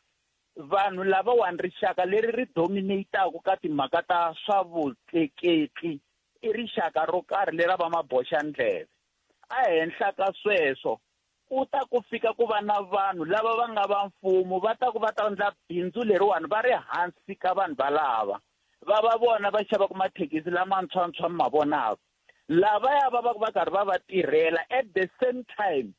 vanhu lavawani rixaka leri ri dominate-aku ka timhaka ta swa vutleketli i rixaka ro karhi lera va maboxandleve. Ehenhla ka sweswo ku ta ku fika ku va na vanhu lava va nga va mfumo va ta ku va ta endla bindzu leriwani va ri hansi ka vanhu valava va va vona va xavaka mathekisi lamantshwantshwa mi ma vonaka lavaya va va va karhi va va tirhela at the same time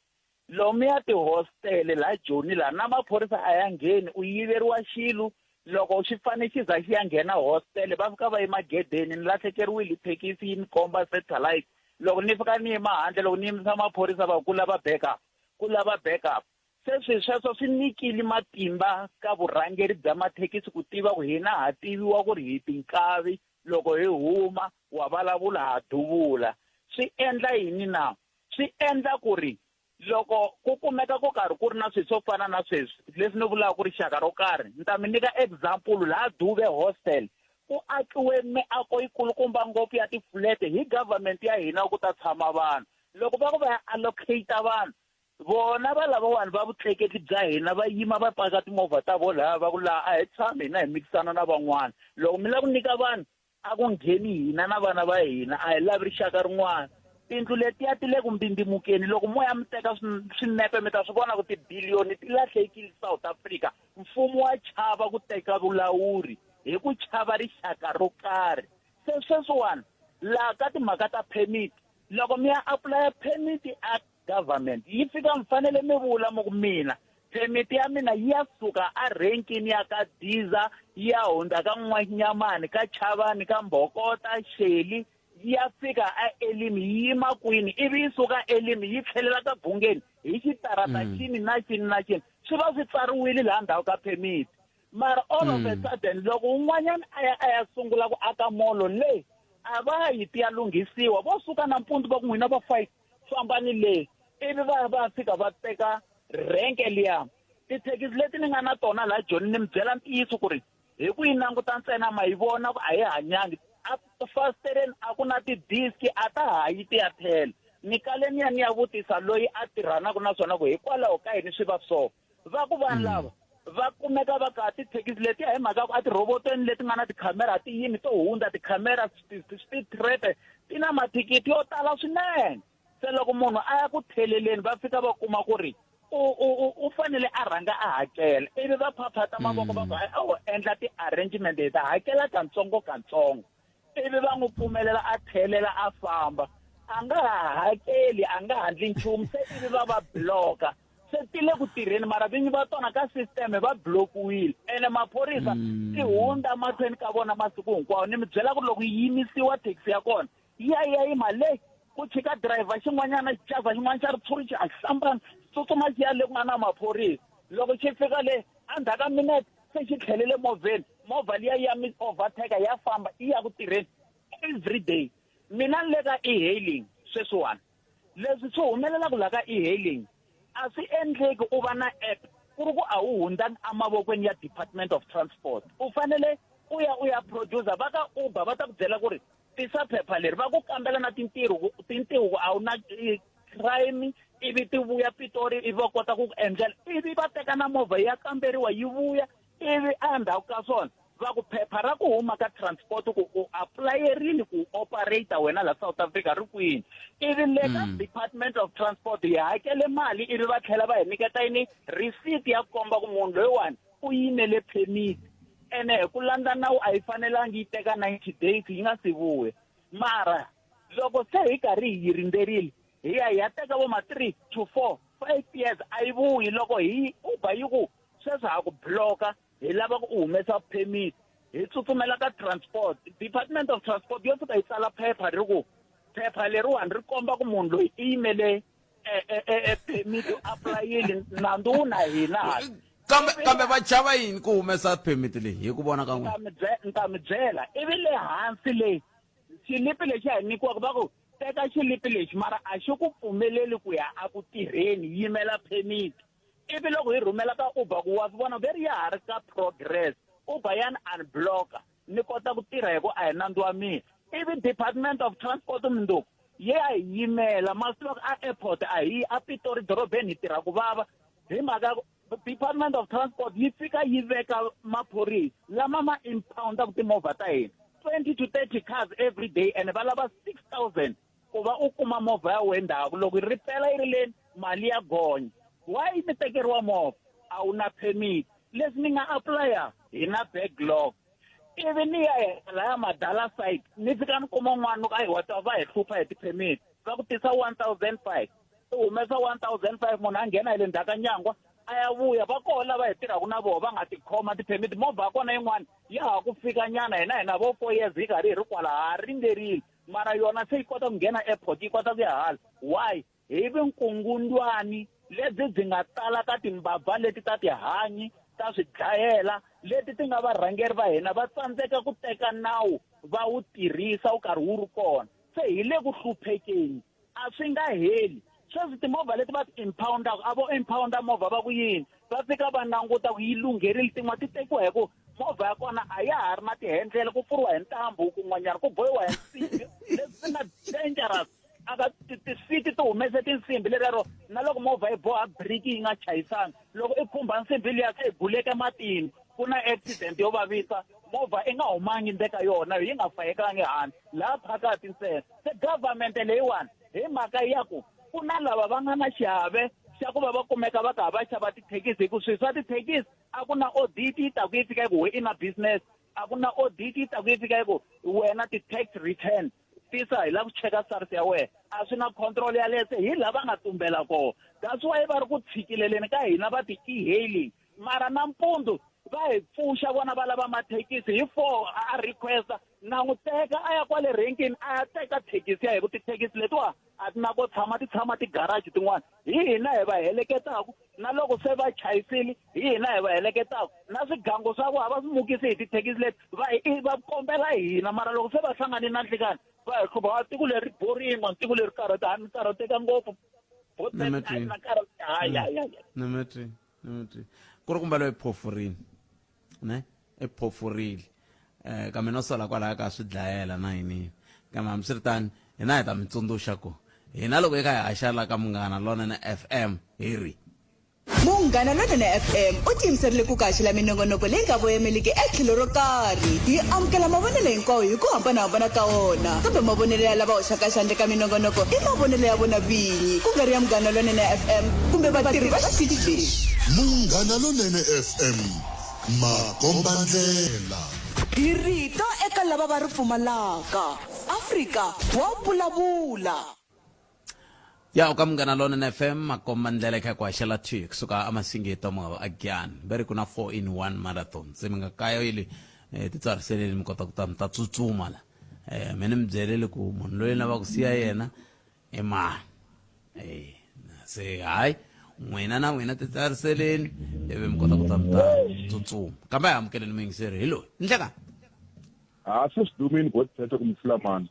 lomuya tihostele laha Joni laha na maphorisa a ya ngheni u yiveriwa xilo loko xi fane xi za xi ya nghena hostele va fika va yima gedeni ni lahlekeriwile hi thekisi yi ni komba satellite loko ni fika ni yima handle loko ni yimisa maphorisa va ku lava backup ku lava backup se swi sweswo swi nyikile matimba ka vurhangeri bya mathekisi ku tiva ku hina ha tiviwa ku ri hi tinkavi loko hi huma wa vulavula ha duvula swi endla yini na swi endla ku ri loko ku kumeka ku karhi ku ri na swilo swo fana na sweswi leswi ni vulaka ku rixaka ro karhi ni ta mi nyika example laha Dube hostel ku akiwe miako yikulukumba ngopfu ya tifulete hi government ya hina ku ta tshama vanhu loko va ku va ya allocate vanhu vona va lavawani va vutleketli bya hina va yima va paka timovha ta vona laha va ku laha a hi tshami hina hi mikisana na van'wana loko mi lava ku nyika vanhu A ku ngheni hina na vana va hina, a hi lavi rixaka rin'wana. Tindlu letiya ti le ku mbindzimukeni, loko mo ya mi teka swinepe mi ta swi vona ku tibiliyoni ti lahlekile South Africa. Mfumo wa chava ku teka vulawuri hi ku chava rixaka ro karhi. Se sweswiwani laha ka timhaka ta permit, loko mi ya apulaya permit a government yi fika mi fanele mi vula mi ku mina permit ya mina yi ya suka a renkini ya ka Diza yi ya hundza ka N'wanyamani ka Chavani ka Mbhokota Sheli yi ya fika a Elimi yi yima kwini ivi yi suka Elimi yi tlhelela ka Bungeni hi xitarata xini na xini na xini swi va swi tsariwile laha ndzhaku ka permit mara all of a sudden loko un'wanyana a ya a ya sungula ku aka molo le a va yi ti ya lunghisiwa vo suka nampundzu va ku n'wina va fight fambani le ivi va va fika va teka renke liya tithekisi leti ni nga na tona laha Joni ni mi byela ntiyiso ku ri hi ku yi languta ntsena ma yi vona ku a yi hanyangi a fasitereni a ku na ti-disk a ta ha yi ti ya tlhela ni kale ni ya ni ya vutisa loyi a tirhanaka na swona ku hikwalaho ka yini swi va so va ku vanhu lava va kumeka va ka tithekisi letiya hi mhaka ku a tirhobotweni leti nga na tikhamera ti yimi to hundza tikhamera ti-trap ti na mathikithi yo tala swinene se loko munhu a ya ku tlheleleni va fika va kuma ku ri u fanele a rhanga a hakela ivi va phaphata mavoko va ku a wo endla ti-arrangement hi ta hakela katsongo katsongo ivi va n'wi pfumelela a tlhelela a famba a nga ha hakeli a nga handli nchumu se ivi va va bloka se ti le ku tirheni mara vinyi va tona ka system va blokiwile ene maphorisa ti hundza mahlweni ka vona masiku hinkwawo ni mi byela ku loko yi yimisiwa taxi ya kona yi ya yi ya yima le ku chika driver xin'wanyana xi caza xin'wana xa ritshuri xi a xi hlambanga xi tsutsuma xi ya le ku nga na maphorisa loko xi fika le. Endzhaku ka minete se xi tlhelele movheni, movha liya ya mi overtake ya famba yi ya ku tirheni every day. Mina ni le ka e-hailing sweswiwani. Leswi swi humelelaka la ka e-hailing a swi endleki u va na app ku ri ku a wu hundzangi emavokweni ya Department of Transport. U fanele u ya u ya producer va ka Uber va ta ku byela ku ri tisa phepha leri va ku kambela na tintirho ku tintiho ku a wu na crime ivi ti vuya Pitori ivi va kota ku ku endlela ivi va teka na movha ya kamberiwa yi vuya ivi endzhaku ka swona va ku phepha ra ku huma ka transport ku u apulayerile ku operator wena la South Africa ri kwini ivi le ka mm. Department of Transport hi hakele mali ivi va tlhela va hi nyiketa yini receipt ya komba ku munhu loyiwani u yimele permit ene hi ku landza nawu a yi fanelangi yi teka 90 days yi nga si vuya mara loko se hi karhi hi yi rindzerile hi ya hi ya teka vo ma 3 to 4 5 years a yi vuyi loko hi uber yi ku sweswi ha ku bloka hi lava ku u humesa permit hi tsutsumela ka transport department of transport yo fika yi tsala phepha ri ku phepha leriwani ri komba ku munhu loyi i yimele e, e, e, e permit u apulayile nandzu wu na hina kambe kambe va chava yini ku humesa permit leyi hi ku vona ka n'wina ni ta mi byela ivi le hansi leyi xilipi lexi a hi nyikiwaka va ku teka xilipi lexi mara a xi ku pfumeleli ku ya a ku tirheni yimela permit ivi loko hi rhumela ka uber ku wa swi vona ve ri ya ha ri ka progress uber ya ni unblocka ni kota ku tirha hi ku a hi nandzu wa mina ivi department of transport mundzuku yi ya hi yimela ma swi tiva ku a airport a hi a pitori dorobeni hi tirha ku vava hi mhaka department of transport yi fika yi veka maphorisa lama ma impoundaka timovha ta hina 20 to 30 cars every day and va lava 6000 ku va u kuma movha ya wena ndzhaku loko ri pela yi ri leni mali ya gonya why mi tekeriwa movha a wu na permit leswi ni nga apulaya hi na backlog ivi ni ya laya madala side ni fika ni kuma un'wana ni ku ayi wa twa va hi hlupha hi ti-permit va ku tisa 1500 u humesa 1500 munhu a nghena hi le ndzhaku ka nyangwa a ya vuya va koho lava hi tirhaka na vona va nga tikhoma ti-permit movha ya kona yin'wana ya ha ku fika nyana hina hina vo four years hi karhi hi ri kwala ha ringerile mara yona se yi kota ku nghena airport yi kota ku ya hala why hi vunkungundwani lebyi byi nga tala ka timbabva leti ta tihanyi ta swidlayela leti ti nga varhangeri va hina va tsandzeka ku teka nawu va wu tirhisa wu karhi wu ri kona se hi le ku hluphekeni a swi nga heli sweswi timovha leti va ti impoundaka a vo impounda movha va ku yini va fika va languta ku yi lungherile tin'wana ti tekiwa hi ku movha ya kona a ya ha ri na tihendlele ku pfuriwa hi ntambu kun'wanyana ku bohiwa hi nsimbi leswi swi nga dangerous aka tisiti ti humese tinsimbi lerero na loko movha yi boha biriki yi nga chayisanga loko i khumba nsimbi liya se yi guleke matini ku na accident yo vavisa movha i nga humangi ndzeka ka yona yi nga fayekangi handle laha phakathi ntsena se government leyiwani hi mhaka ya ku ku na lava va nga na xiave xa ku va va kumeka va karhi va xava tithekisi hi ku swilo swa tithekisi a ku na audit yi taku yi fika yi ku we i na business a ku na audit yi taku yi fika yi ku wena ti-tax return tisa hi lava ku cheka SARS ya wena a swi na control yaleyo se hi laha va nga tumbela kona that's why va ri ku tshikileleni ka hina va ti-e-hailing mara nampundzu va hi pfuxa vona va lava mathekisi hi four a requesta na n'wi teka a ya kwale renkini a ya teka thekisi ya hi ku tithekisi letiwa a ti na ko tshama ti tshama ti-garage tin'wana hi hina hi va heleketaku na loko se va chayisile hi hina hi va heleketaku na swigangu swa vona va swi mukisi hi tithekisi leti va va kombela hina mara loko se va hlangane na nhlikani va hi hlupha va tiko leri boring man tiko leri karhata ni karhateka ngopfu ku ri kumbe loyi phofurini ne i phofurile um kambe no sola kwalaya ka swi dlayela na yini kambe hambiswiritano hina hi ta mi tsundzuxa ku hina loko hi kha hi haxa la ka munghana lonene fm hi ri Munghana Lonene FM u tiyimiserile ku ku haxela minongonoko leyi nga voyemeliki etlhelo ro karhi. Hi amukela mavonelo hinkwawo hi ku hambanahambana ka wona, kambe mavonelo ya lava hoxaka xandla eka minongonoko i mavonelo ya vona vinyi, ku nga ri ya Munghana Lonene FM kumbe vatirhi va xitichi lexi. Munghana Lonene FM, makombandlela. Hi rito eka lava va ri pfumalaka. Afrika wa vulavula. Ya u ka Munghana Lonene FM, makombandlela kha ku haxela thwi kusuka amasingita mugava a Giyani. Va ri ku na 4 in 1 marathon. Se mi nga kayeli eh, titsariseleni mi kota ku ta mi ta tsutsuma la. Eh, me ni mi byelele ku munhu loyi ni lavaka ku siya yena i mani. Eh, se hayi N'wina na n'wina titsariseleni ivi mi kota ku ta mi ta tsutsuma. Kambe a hi amukeleni muyingiseri hi loyi. Ndleka. Ha se swi dumini bot thethe ku mi hlula mani.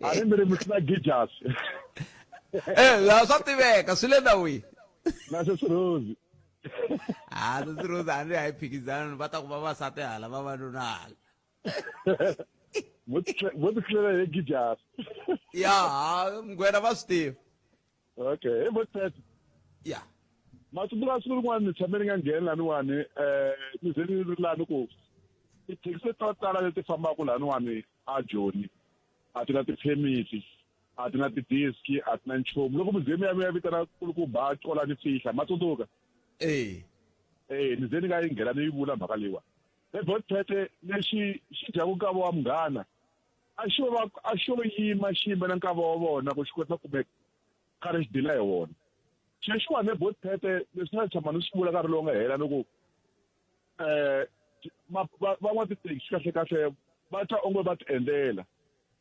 A ni mi ri mi hlula Gijasi. Eh, la swa tiveka swi le nawini. Na Sesi Rose. Ah, Sesi Rose a ni a yi phikizana va ta ku vavasati hala vavanuna hala. Vo ti hlulela hi Gijasi. Ya, ha, ngwena va swi tiva. Okay, he bot thethe. Ya. Ma tsundzuka siku rin'wana ni tshame ni nga ngheni laniwani um ni ze ni ri lani ku tithekisi to tala leti fambaka laniwani a Joni a ti na ti-permit a ti na ti-disk a ti na nchumu loko mi ze mi ya mi ya vitana kulukumba Xolani Fihla ma tsundzuka Eh. Eh ni ze ni nga yi nghena ni yi vula mhaka leyiwa he botete lexi xi dyaku nkava wa munghana a xo va a xo yima xi yimela nkava wa vona ku xi kota kumeka karhi xi dila hi wona xexiwani he botete leswi nga tshama ni swi vula nkarhi lowu nga hela ni ku eh van'watithekisi kahle kahle va twa onge va ti endlela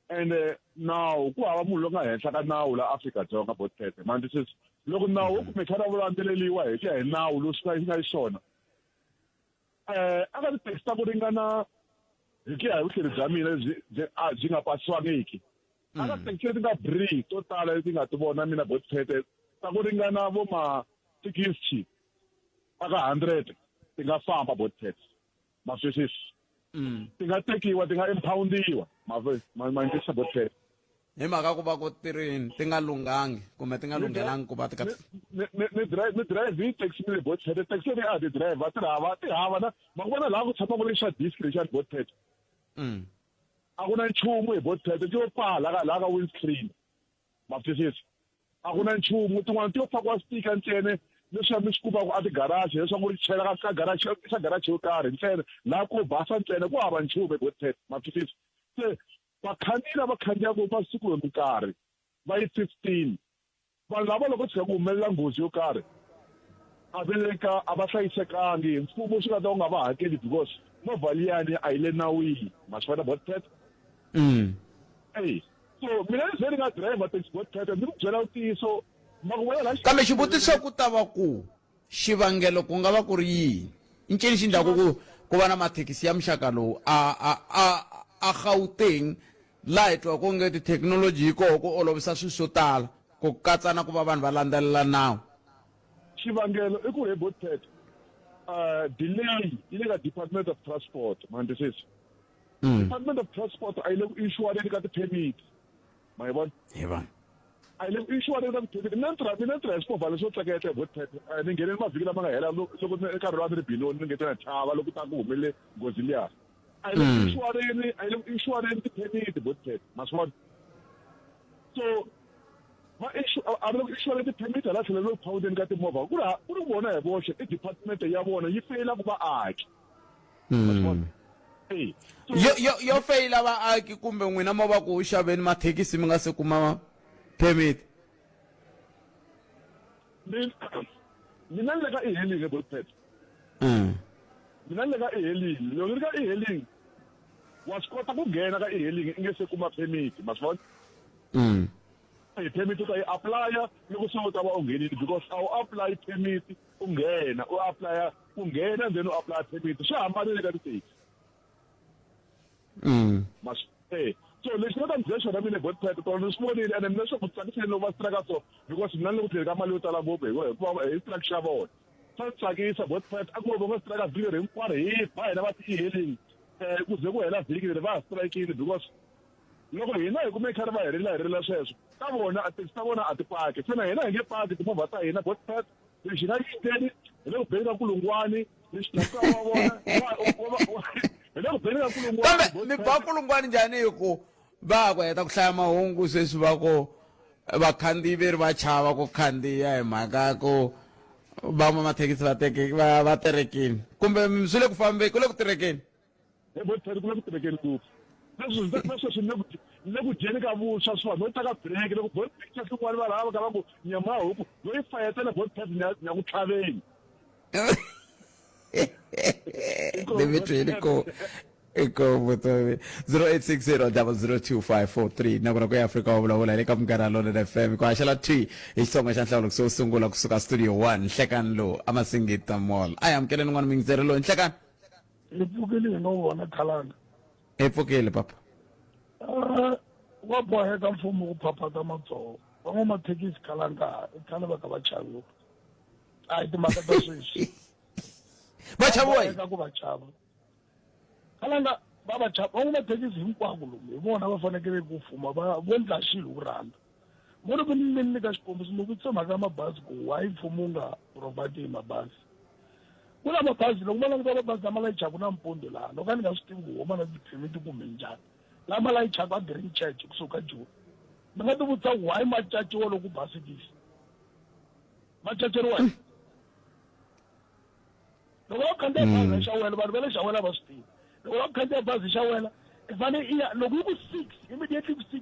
ende nawu ku hava munhu loyi nga henhla ka nawu la Afrika-Dzonga botete ma twisisa loko nawu wo kumbexana wu landzeleriwa hi ku ya hi nawu lowu swi nga nga xiswona eh a ka tithekisi ta ku ringana hi ku ya hi vuhleri bya mina lebyi byi a byi nga pasiwangiki a ka tithekisi leti nga bree to tala leti nga ti vona mina botete ta ku ringana vo ma 60 aka 100 ti nga famba botete ma twisisa ti nga tekiwa ti nga impoundiwa ma ma twisisa botete hi mhaka ku va ku tirhini ti nga lunghangi kumbe ti nga lunghelangi ku va ti ka ni drive ni drive hi taxi ni le botete taxi leyi a ti drive ti hava ti hava na ma ku vona laha ku tshamaka le xa disc lexiya botete a ku na nchumu hi botete ti yo pfala ka laha ka windscreen ma twisisa a ku na nchumu tin'wana ti yo fakiwa sticker ntsena leswiya mi swi kumaka a ti-garage leswaku ri chela ka ka garage xa garage yo karhi ntsena laha ko basa ntsena ku hava nchumu ebotete ma twisisa se vakhandziyi lava khandziyaka masiku hi minkarhi va yi 15 vanhu lava loko tshika ku humelela nghozi yo karhi a va le ka a va hlayisekangi mfumo swi nga ta wu nga va hakeli because movha liyani a yi le nawini ma swi vona botete Ey so mina ni ze ni nga driver taxi botete ni ku byela ntiyiso ma ku vona la Kambe xivutiso ku ta va ku xivangelo ku nga va ku ri yini? I ncini xi endlaku ku ku va na mathekisi ya muxaka lowu a a a a Gauteng laha hi twaka onge tithekinoloji yi koho ku olovisa swilo swo tala ku katsa na ku va vanhu va landzelela nawu? Xivangelo i ku he botete delay yi le ka Department of Transport ma ni twisisa Department of Transport a yi le ku inshuareni ka ti-permit ma yi vona Hi vona. A yi le ku inshuareni ka ti-permit mina ni tirha mina ni tirha hi swimovha leswo tleketla hi botete ni ngheneni mavhiki lama nga hela loko ni nkarhi lowu a ni ri Benoni ni ngete na chava loko ta ku humelele nghozi liya a yi le ku inshuareni a yi le ku inshuareni ti-permit botete ma swi vona so va a va le ku inshuareni ti-permit hala tlhelo le ku phawundeni ka timovha ku ri ku ri vona hi voxe i department ya vona yi feyila ku vaaki Ma swi vona Eh, so Yo yo yo feyila vaaki kumbe n'wina mo va ku xaveni mathekisi mi nga se kuma permit? Mina ni le ka e-hailing botpet mina ni le ka e-hailing loko ni ri ka e-hailing wa swi kota ku nghena ka e-hailing i nge se kuma permit ma swi vona e permit u ta yi apply-a loko se u ta va u nghenile because a wu apply permit u nghena u apply-a ku nghena then u apply permit swi hambanile ka tithekisi ma swi eh so lexi nga ta mi byela xona mina botpet tona ni swi vonile ene mina swa ku tsakiseni loko va strike so because mina ni le ku tlheli ka mali yo tala ngopfu hi hikuva hi strike xa vona swa ni tsakisa botpet a ku va nga strike vhiki leri hinkwaro hi ba hina va ti-e-hailing um ku ze ku hela vhiki leri va ha strikile because loko hina hi kume khari va hi rila hi rila sweswo ta vona taxi ta vona a ti paki se na hina hi nge paki timovha ta hina botpet lexi nga yiteni hi le ku beni ka kulungwani lexi dlaka wa vona hi le ku beni ka kulungwani kambe mi ba kulungwani njhani hi ku va ku heta ku hlaya mahungu sweswi va ku vakhandziyi veri va chava ku khandziya hi mhaka ku van'wamathekisi va teke va va terekini kumbe swi le ku fambeni ku le ku terekeni He Botsheri ku le ku tirhekeni ngopfu. Na sweswi na sweswi ni le ku ni le ku dyeni ka vuswa swa no ta ka break loko bot picture swin'wana va lava ka va ku nyama ya huku no yi fayetela bot pet ni ya ku tlhaveni. Ni mi twile ko. Inkomu vutomi 0860 002543 nakona ku ya Afrika wa vulavula hi le ka Munghana Lonene FM ku haxela thwi hi Xitsonga xa nhlawulo kusuhi sungula kusuka studio 1 nhlekani lowu a Masingita Mall a hi amukeleni n'wana muyingiseri loyi nhlekani Hi pfukile hi ngo vona khalanga. Hi pfukile papa. Ah, wa boheka mfumo ku phaphata madzoho. Van'wamathekisi khalanga i khale va kha va chaviwa. A hi timhaka ta sweswi. Va chaviwa yini? Boheka ku va chava. Khalanga va va chava van'wamathekisi hinkwako lomu hi vona va fanekele ku fuma va vo ndla xilo hi ku rhandza. Mo loko ni ni nyika xikombiso ni vutisa mhaka ya mabazi ku why mfumo wu nga provide hi mabazi. Ku na mabazi loko ma languta mabazi lama layichaka nampundzu laha no ka ni nga swi tivi ku huma na ti-permit kumbe njhani lama layichaka a Green Church kusuka Joni. Ni nga ti vutisa why ma caciwa loko ku ba sikisi. Ma caceriwa yini? Loko va khandziya bazi ya Xawela vanhu va le Xawela va swi tivi. Loko va khandziya bazi Xawela i fane i ya loko yi ku 6 immediately ku 6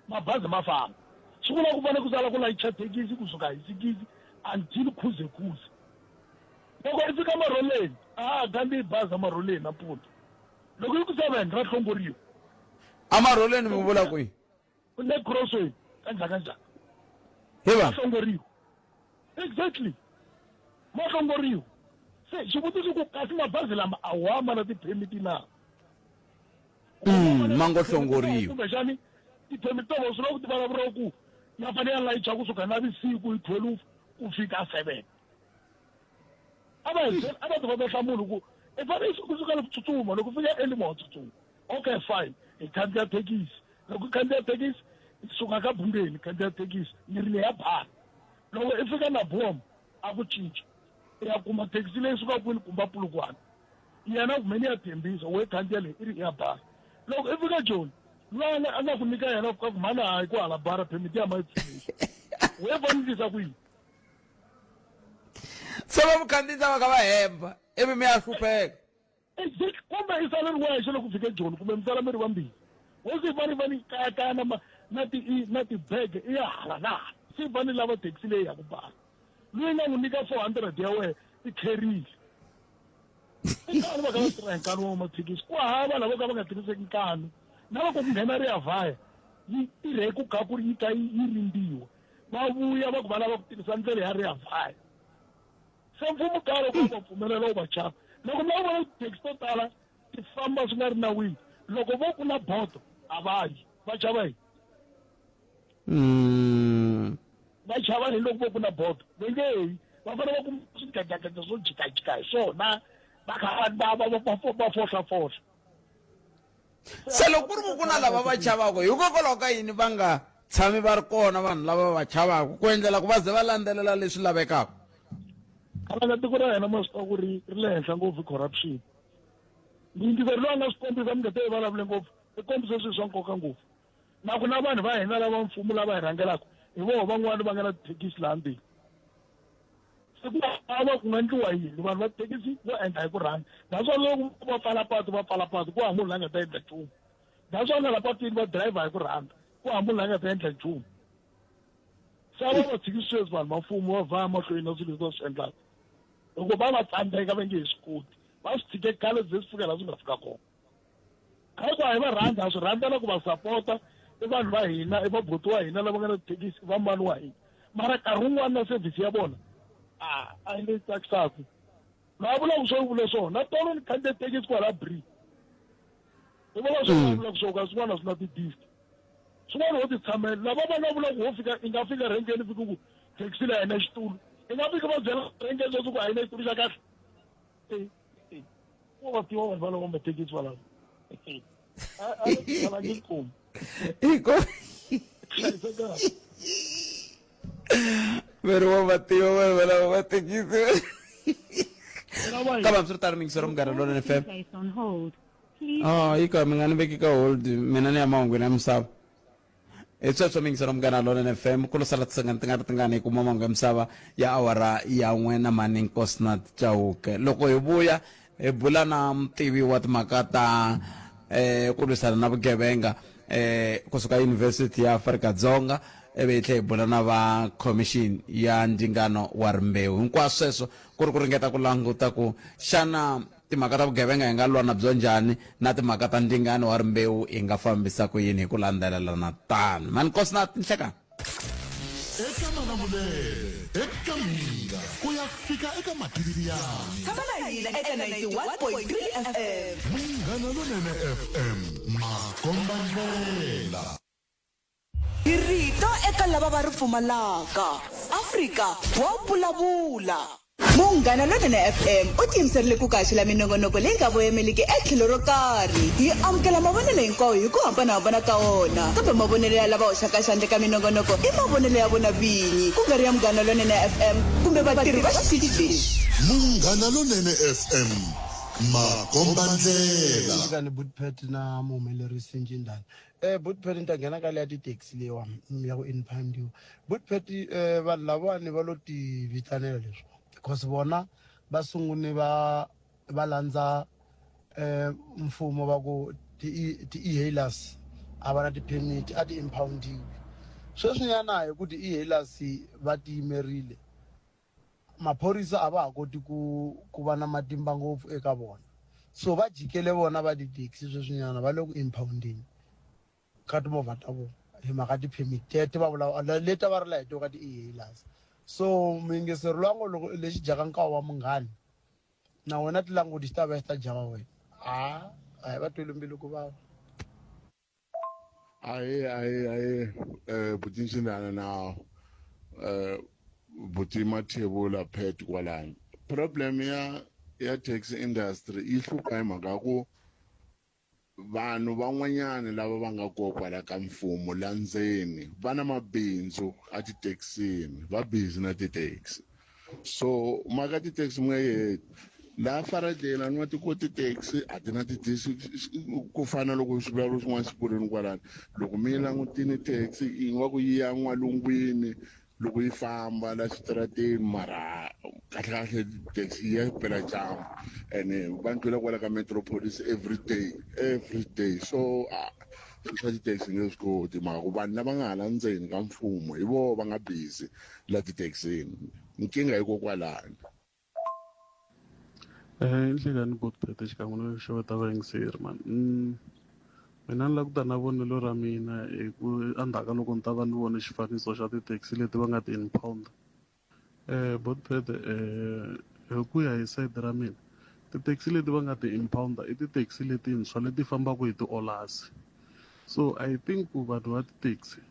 mabazi ma famba. Swi vula ku fane ku sala ku layicha thekisi kusuka hi sikisi until khuze khuze. Loko i fika Marholeni a ha khandziyi bazi eMarholeni nampundzu. Loko yi ku 7 ra hlongoriwa. Amarholeni mi vula kwihi? Le crossway ka njhakanjhaka. Hi va. Hlongoriwa. Exactly. Ma hlongoriwa. Se xivutiso ku kasi mabazi lama a wa ma na ti-permit na? Ma ngo hlongoriwa. Kumbexani ti-permit ta vona swi lava ku ti vulavuriwa ku ya fanele ya layicha kusuka navusiku hi 12 ku fika 7. A va hi byela a va ta va ta hlamula ku i fanele i kusuka ku tsutsuma loko fika early mo tsutsuma. Okay fine hi khandziya thekisi loko i khandziya thekisi i suka ka bungeni khandziya thekisi ni ri leya bara loko i fika na bom a ku cinca i ya kuma thekisi leyi sukaka kwini kumba pulukwana yena kumbe ni ya tembisa we khandziya leyi i ri ya bara loko i fika joni loyi a nga ku nyika yena ka ku mhani hayi ku hala bara permit ya ma yi pfumeli we fanekisa ku yini Se va mukhandziyisa va kha va hemba ivi mi ya hlupheka. Exactly. Kumbe i sala ri wexe loko fike Joni kumbe mi sala mi ri vambirhi. Wo se fane fane kayakaya na ma na ti i na tibege i ya hala na hala. Se fane lava taxi leyi ya ku bara. Loyi nga n'wi nyika 400 ya wena i kherile. I khale va kha va tirha hi nkanu wa mathekisi. Ku hava lava ka va nga tirhiseki nkanu. Na loko ku nghena ri ya vhaya yi tirhe ku kha ku ri yi kha yi rindziwa. Va vuya va ku va lava ku tirhisa ndlela ya ri ya vhaya. Se mfumo kala ku va pfumelela wu va chava. Loko mi vona tithekisi to tala ti famba swi nga ri nawini, loko vo ku na bodo a va yi, va chava yini? Va chava yini loko vo ku na bodo? Va nge yi. Va fanele va kuma swigandlagandla swo jikajika hi swona va kha va va va va fohlafohla. Se loko ku ri ku ku na lava va chavaka hikokwalaho ka yini va nga tshami va ri kona vanhu lava va chavaka ku endlela ku va ze va landzelela leswi lavekaka? Khalanga tiko ra hina ma swi tiva ku ri ri le henhla ngopfu corruption. Muyingiseri loyi a nga swi kombisa mi nga te yi vulavule ngopfu i kombise swilo swa nkoka ngopfu. Na ku na vanhu va hina lava mfumo lava hi rhangelaka hi voho van'wani va nga na tithekisi laha ndzeni. Se ku hava ku nga endliwa yini vanhu va tithekisi vo endla hi ku rhandza naswona loko va pfala patu va pfala patu ku hava munhu la nga ta endla nchumu naswona la patwini va driver hi ku rhandza ku hava munhu la nga ta endla nchumu se a va va tshiki sweswi vanhu va mfumo va vhaya mahlweni na swilo leswi va swi endlaka loko va va tsandzeka va nge he swi koti va swi tshike khale ze swi fika laha swi nga fika kona hayi ku a hi va rhandza ha swi rhandza na ku va sapota i vanhu va hina i vabuti wa hina lava nga na tithekisi i vamani wa hina mara nkarhi wun'wana na service ya vona a a yi leyi tsakisaka na vulaka swo vula swona na tolo ni khandziye thekisi kwala bri i vula swona vulaka swo ka swin'wana swi na ti-disc swin'wana ho ti tshamela lava va nga vula ku ho fika i nga fika rhengeni fika ku thekisi leyi a yi na xitulu i nga fika va byela rhengeni leswaku a yi na xitulu xa kahle Wa va tiva vanhu valavo mathekisi valavo. A a a nge kumi. Hiko Hlayisekanga. Veri wa va tiva vanhu valavo mathekisi. Mina va Kambe hambiswiritano miyingisero Munghana Lonene FM. Placed on hold. Please Oh, yi ka mi nga ni veki ka hold mina ni ya mahungwini ya misava. Hi sweswo miyingiselo Munghana Lonene FM ku lo sala tisengani ti nga ri tingani hi kuma mahungu ya misava ya awara ya n'we na mani Nkosinathi Chauke. Loko hi vuya hi bula na mutivi wa timhaka ta eh ku lwisana na vugevenga eh kusuka University ya Afrika-Dzonga ivi hi tlhela hi bula na va commission ya ndzingano wa rimbewu. Hinkwaswo sweswo ku ri ku ringeta ku languta ku xana. Timhaka ta vugevenga hi nga lwa na byo njhani na timhaka ta ndzingano wa rimbewu hi nga fambisa ku yini hi ku landzelelana tano. Mhani Nkosinathi Nhlekani. Eka Malamulele, eka Mhinga, ku ya fika eka Matiyani. Tshama na hina eka 91.3 FM. Munghana Lonene FM, makombandlela. Hi rito eka lava va ri pfumalaka. Afrika wa vulavula. Munghana Lonene FM u tiyimiserile ku kaxela minongonoko leyi nga voyemeliki etlhelo ro karhi. Hi amukela mavonelo hinkwawo hi ku hambanahambana ka wona, kambe mavonelo ya lava hoxaka xandla eka minongonoko i mavonelo ya vona vinyi, ku nga ri ya Munghana Lonene FM kumbe vatirhi va xitichi lexi. Munghana Lonene FM, makombandlela. Nhlikani Butpet na muhumelerisi Ncindana. Eh Butpet ni ta nghena ka leya ti-taxi leyiwa ya ku impoundiwa. Butpet eh vanhu lavawani va lo ti vitanela leswi because vona va sungune va va landza eh mfumo va ku ti-e-hailers a va na ti-permit a ti impoundiwi. Sweswinyana hi ku ti-e-hailers va ti yimerile maphorisa a va ha koti ku ku va na matimba ngopfu eka vona so va jikele vona va ti-taxi sweswinyana va le ku impoundeni ka timovha ta vona hi mhaka ti-permit tete va vulavula leti a va ri la hi to ka ti-e-hailers so muyingiseri loyi a ngo loko lexi dyaka nkawu wa munghana na wena ti languti xi ta va xi ta dya wa wena a a hi va tweli mbilu ku vava. Ahee ahee ahee eh buti Nxindana na eh buti Mathebula Pat kwalano. Problem ya ya taxi industry yi hlupha hi mhaka ya ku vanhu van'wanyana lava va nga koho kwala ka mfumo la ndzeni va na mabindzu a tithekisini va busy na ti-taxi. So mhaka ti-taxi mi nga yi heti laha Faradeni a ni wa ti koti taxi a ti na ti ku fana loko swivulavuri swin'wana swi vurini kwalano loko mi yi langutini taxi yi nga ku yi ya n'walungwini loko yi famba la xitarateni mara kahle kahle taxi yi ya vupela dyambu ene va ni twela kwala ka metropolis every day every day so swilo swa ti-taxi nge swi koti mhaka ku vanhu lava nga hala ndzeni ka mfumo hi voho va nga busy la tithekisini nkingha hikokwalano. Eh, Nhlekani Botpete xikan'we no xeweta vayingiseri mani mm, mina ni lava ku ta na vonelo ra mina hi ku endzhaku ka loko ni ta va ni vone xifaniso xa ti-taxi leti va nga ti-impound eh Botpete eh hi ku ya hi sayiti ra mina ti-taxi leti va nga ti-impound i ti-taxi letintshwa leti fambaka hi ti-olasi so I think ku vanhu va ti-taxi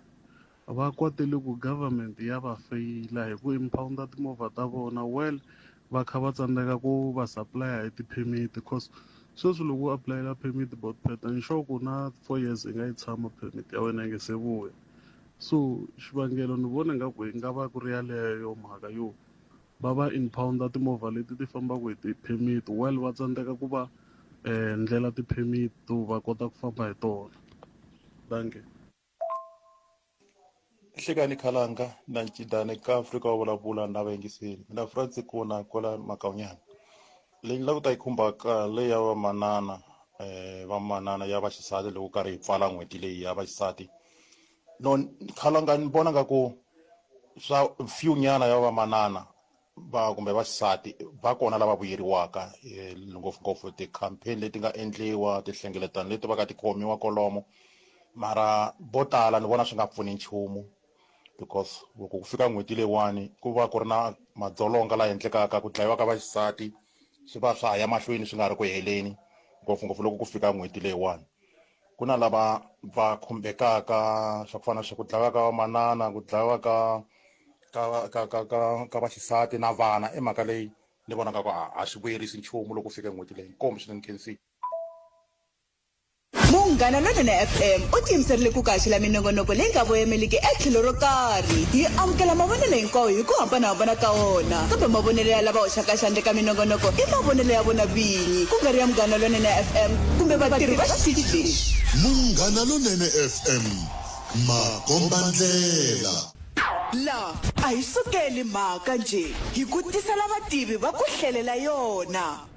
Va kwatele ku government ya va feyila hi ku impound timovha ta vona well va kha va tsandzeka ku va supplier hi ti permit cause sweswi loko u apulayela permit botpet ni sure ku na 4 years i nga yi tshama permit ya wena yi nge se vuya so xivangelo ni vona nga ku yi nga va ku ri yaleyo mhaka yo va va impound timovha leti ti fambaka hi ti permit well va tsandzeka ku va ndlela ti permit to va kota ku famba hi tona dankie. Nhlekani Khalanga na Ncindane ka Afrika wa vulavula na vayingiseri mina Frantz Kuna kwala Makaunyana leyi ni lava ku ta yi khumbaka leyi ya vamanana eh vamanana ya vaxisati loko karhi hi pfala n'hweti leyi ya vaxisati no Khalanga ni vona nga ku swa few nyana ya vamanana va kumbe vaxisati va kona lava vuyeriwaka eh, ngopfungopfu ti-campaign leti nga endliwa tinhlengeletano leti va ka ti khomiwa kolomo mara vo tala ni vona swi nga pfuni nchumu because loko ku fika n'hweti leyiwani ku va ku ri na madzolonga la endlekaka ku dlayiwa ka vaxisati swi va swa ha ya mahlweni swi nga ri ku heleni ngopfungopfu loko ku fika n'hweti leyiwani ku na lava va khumbekaka swa ku fana na swa ku dlayiwa ka vamanana ku dlayiwa ka ka ka ka ka ka vaxisati na vana i mhaka leyi ni vonaka ku a swi vuyerisi nchumu loko fika n'hweti leyi inkomu swinene khensile. Munghana Lonene FM u tiyimiserile ku kaxela minongonoko leyi nga voyemeliki etlhelo ro karhi. Hi amukela mavonelo hinkwawo hi ku hambanahambana ka wona, kambe mavonelo ya lava hoxaka xandla eka minongonoko i mavonelo ya vona vinyi, ku nga ri ya Munghana Lonene FM kumbe vatirhi va xitichi lexi. Munghana Lonene FM, makombandlela. La a hi sukeli mhaka njhe, hi ku tisela vativi va ku hlelela yona.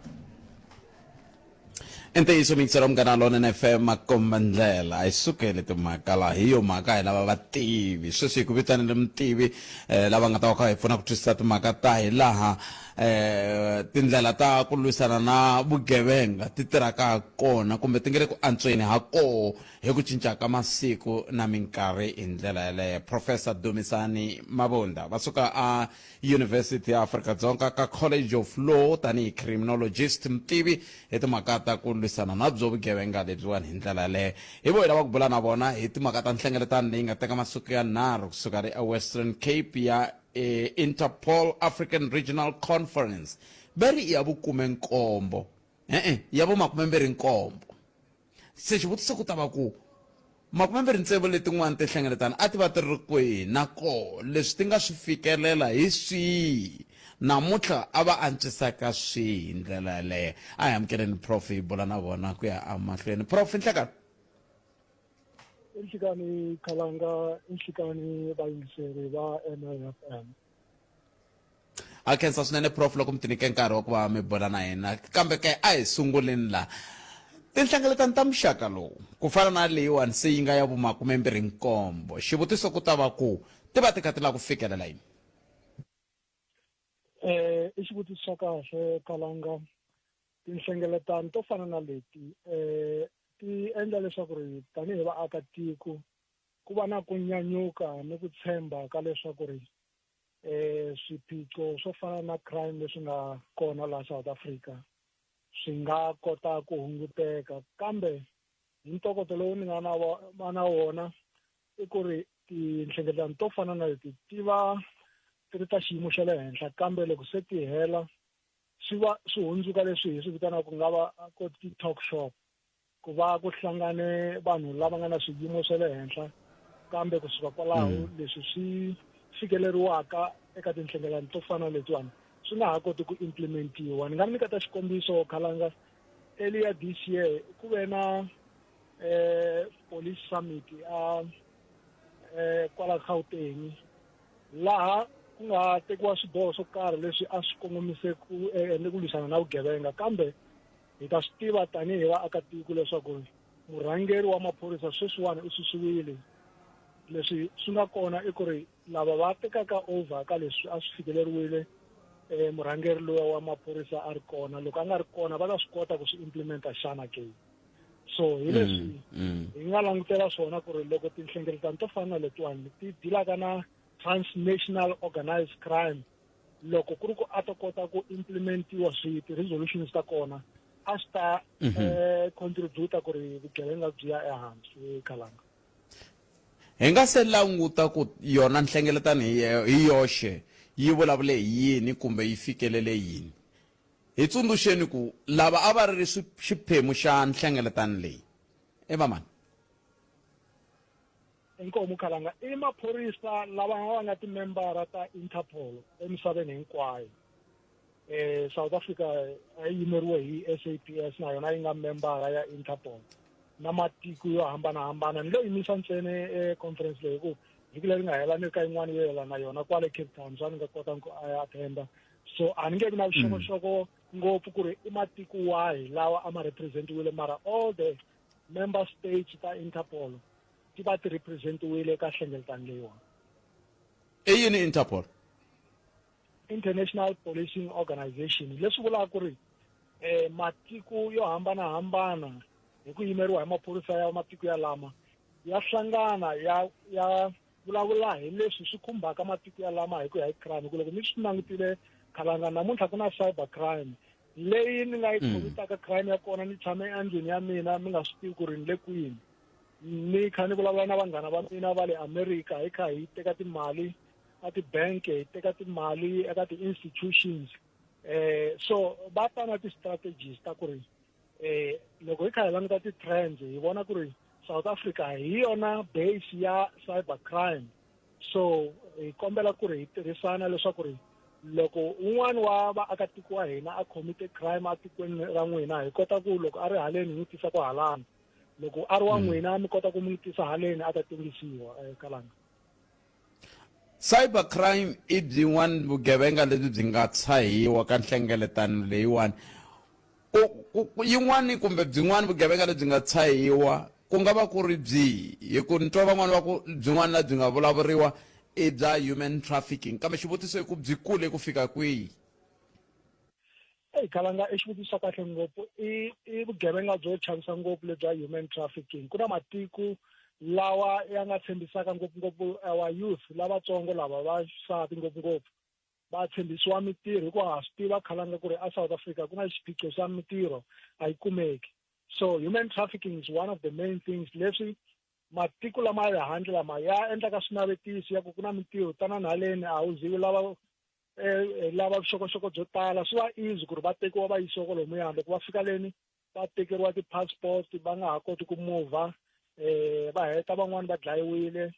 I ntiyiso miyingiselo munghana lonene fm makomba ndlela a yi sukeli timhaka laha hi yo mhaka hi lava vativi sweswi hi ku vitanile mutivi eh, lava nga ta va kha hi pfuna ku twisisa timhaka ta hi laha eh tindlela ta ku lwisana na vugevenga ti tirhaka ha kona kumbe ti nge le ku antsweni ha koho hi ku cinca ka masiku na minkarhi hi ndlela yeleyo. Professor Dumisani Mabunda va suka a University ya Afrika-Dzonga ka College of Law tanihi criminologist, mutivi hi timhaka ta ku lwisana na byo vugevenga lebyiwani hi ndlela yaleyo. Hi vo hi lava ku bula na vona hi timhaka ta nhlengeletano leyi nga teka masiku ya nharhu kusuka le eWestern Cape ya e, Interpol African Regional Conference va ri i ya vukume-nkombo e-e ya vo makumembirhi-nkombo. Se xivutiso ku ta va ku makumembirhi tsevu letin'wana tinhlengeletano a ti va ti ri kwihi na koho leswi ti nga swi fikelela hi swihi namuntlha a va antswisaka swihi hi ndlela yaleyo. A hi amukeleni prof hi bula na vona ku ya emahlweni. Prof nhlekani. I nhlikani Khalanga, i nhlikani vayingiseri va MLFM. A khensa swinene prof loko mi tinyike nkarhi wa ku va mi bula na hina. Kambe ke a hi sunguleni la. Tinhlengeletano ta muxaka lowu ku fana na leyiwani se yi nga ya vumakumembirhi nkombo, xivutiso ku ta va ku ti va ti kha ti lava ku fikelela yini? Eh, i xivutiso xa kahle Khalanga. Tinhlengeletano to fana na leti eh ti endla leswaku ri tanihi vaakatiko ku va na ku nyanyuka ni ku tshemba ka leswaku ri eh swiphiqo swo fana na crime leswi nga kona laha South Africa swi nga kota ku hunguteka kambe hi ntokoto lowu ni nga na va na wona i ku ri tinhlengeletano to fana na leti ti va ti ri ta xiyimo xa le henhla kambe loko se ti hela swi va swi hundzuka leswi hi swi vitanaka ku nga va ku ti-talk shop ku va ku hlangane vanhu lava nga na swiyimo swa le henhla kambe kusuka kwalaho mm. leswi swi fikeleriwaka eka tinhlengelano to fana letiwani swi nga ha koti ku implementiwa ni nga mi nyiketa xikombiso khalanga earlier this year ku ve na eh police summit a eh kwala Gauteng laha ku nga tekiwa swiboho swo karhi leswi a swi kongomise ku eh, ni ku lwisana na vugevenga kambe hi ta swi tiva tanihi vaakatiko leswaku murhangeri wa maphorisa sweswiwani u susiwile leswi swi nga kona i ku ri lava va tekaka over ka leswi a swi fikeleriwile eh murhangeri luya wa maphorisa a ri kona loko a nga ri kona va ta swi kota ku swi implementa xana ke so hi leswi mm, mm. hi nga langutela swona ku ri loko tinhlengeletano to fana na letiwani ti dilaka na transnational organized crime loko ku ri ku a ta kota ku implementiwa swi ti-resolutions ta kona a swi ta um contributa ku ri vugevenga byi ya ehansi khalanga hi nga se languta ku yona nhlengeletano hi yoxe yi vulavule hi yini kumbe yi fikelele yini hi tsundzuxeni ku lava a va ri xiphemu xa nhlengeletano leyi i vamani Inkomu Khalanga i maphorisa lava va nga timembara ta Interpol emisaveni hinkwayo. Eh South Africa a yi yimeriwe hi SAPS na yona yi nga membara ya Interpol na matiko yo hambanahambana ni lo yimisa ntsena e conference leyi ku vhiki leri nga hela ni ri ka yin'wana yo yelana na yona kwale Cape Town so a ni nga kotanga ku a attenda so a ni nge vi na vuxokoxoko ngopfu ku ri i matiko wahi lawa a ma representiwile mara all the member states ta Interpol ti va ti representiwile eka nhlengeletano leyiwani. I yini Interpol? International Policing Organization leswi vulaka ku ri eh matiko yo hambanahambana hi ku yimeriwa hi maphorisa ya matiko ya lama ya hlangana ya ya vulavula hi leswi swi khumbaka matiko ya lama hi ku ya hi crime ku loko mi swi langutile khalanga namuntlha ku na cyber crime leyi ni nga yi mm. khomitaka crime ya kona ni tshame endlwini ya mina mi nga swi tivi ku ri ni le kwini ni kha ni vulavula na vanghana va mina va le america hi kha hi teka timali a ti-bank hi teka timali eka ti-institutions eh so va ta na ti-strategies ta ku ri eh loko hi kha hi languta ti-trends hi vona ku ri South Africa hi yona base ya cyber crime so hi kombela ku ri hi tirhisana leswaku ri loko un'wana wa vaakatiko wa hina a khomite crime atikweni ra n'wina hi kota ku loko a ri haleni hi n'wi tisa ku halani loko a ri wa mm. n'wina mi kota ku mi n'wi tisa haleni a ta tengisiwa eh, kalanga Cyber crime i byin'wana vugevenga lebyi byi nga tshahiwa ka nhlengeletano leyiwani ku yin'wani kumbe byin'wana vugevenga lebyi nga tshahiwa ku nga va ku ri byihi hi ku ni twa van'wani va ku byin'wana la byi nga vulavuriwa i bya human trafficking kambe xivutiso i ku byi kule ku fika kwihi? Eyi Khalanga i xivutiso xa kahle ngopfu i i vugevenga byo chavisa ngopfu lebya human trafficking ku na matiko lawa ya nga tshembisaka ngopfungopfu our youth lavatsongo lava va xisati ngopfungopfu va tshembisiwa mitirho hikuva ha swi tiva Khalanga ku ri a South Africa ku na xiphiqo xa mitirho a yi kumeki so human trafficking is one of the main things leswi matiko lama ya le handle lama ya endlaka swinavetisi ya ku ku na mitirho tanani haleni a wu zi u lava eh, eh, lava vuxokoxoko byo tala swi va easy ku ri va tekiwa va yisiwa kwalomuya loko va fika leni va tekeriwa ti-passport va nga ha koti ku muvha eh va heta van'wani va dlayiwile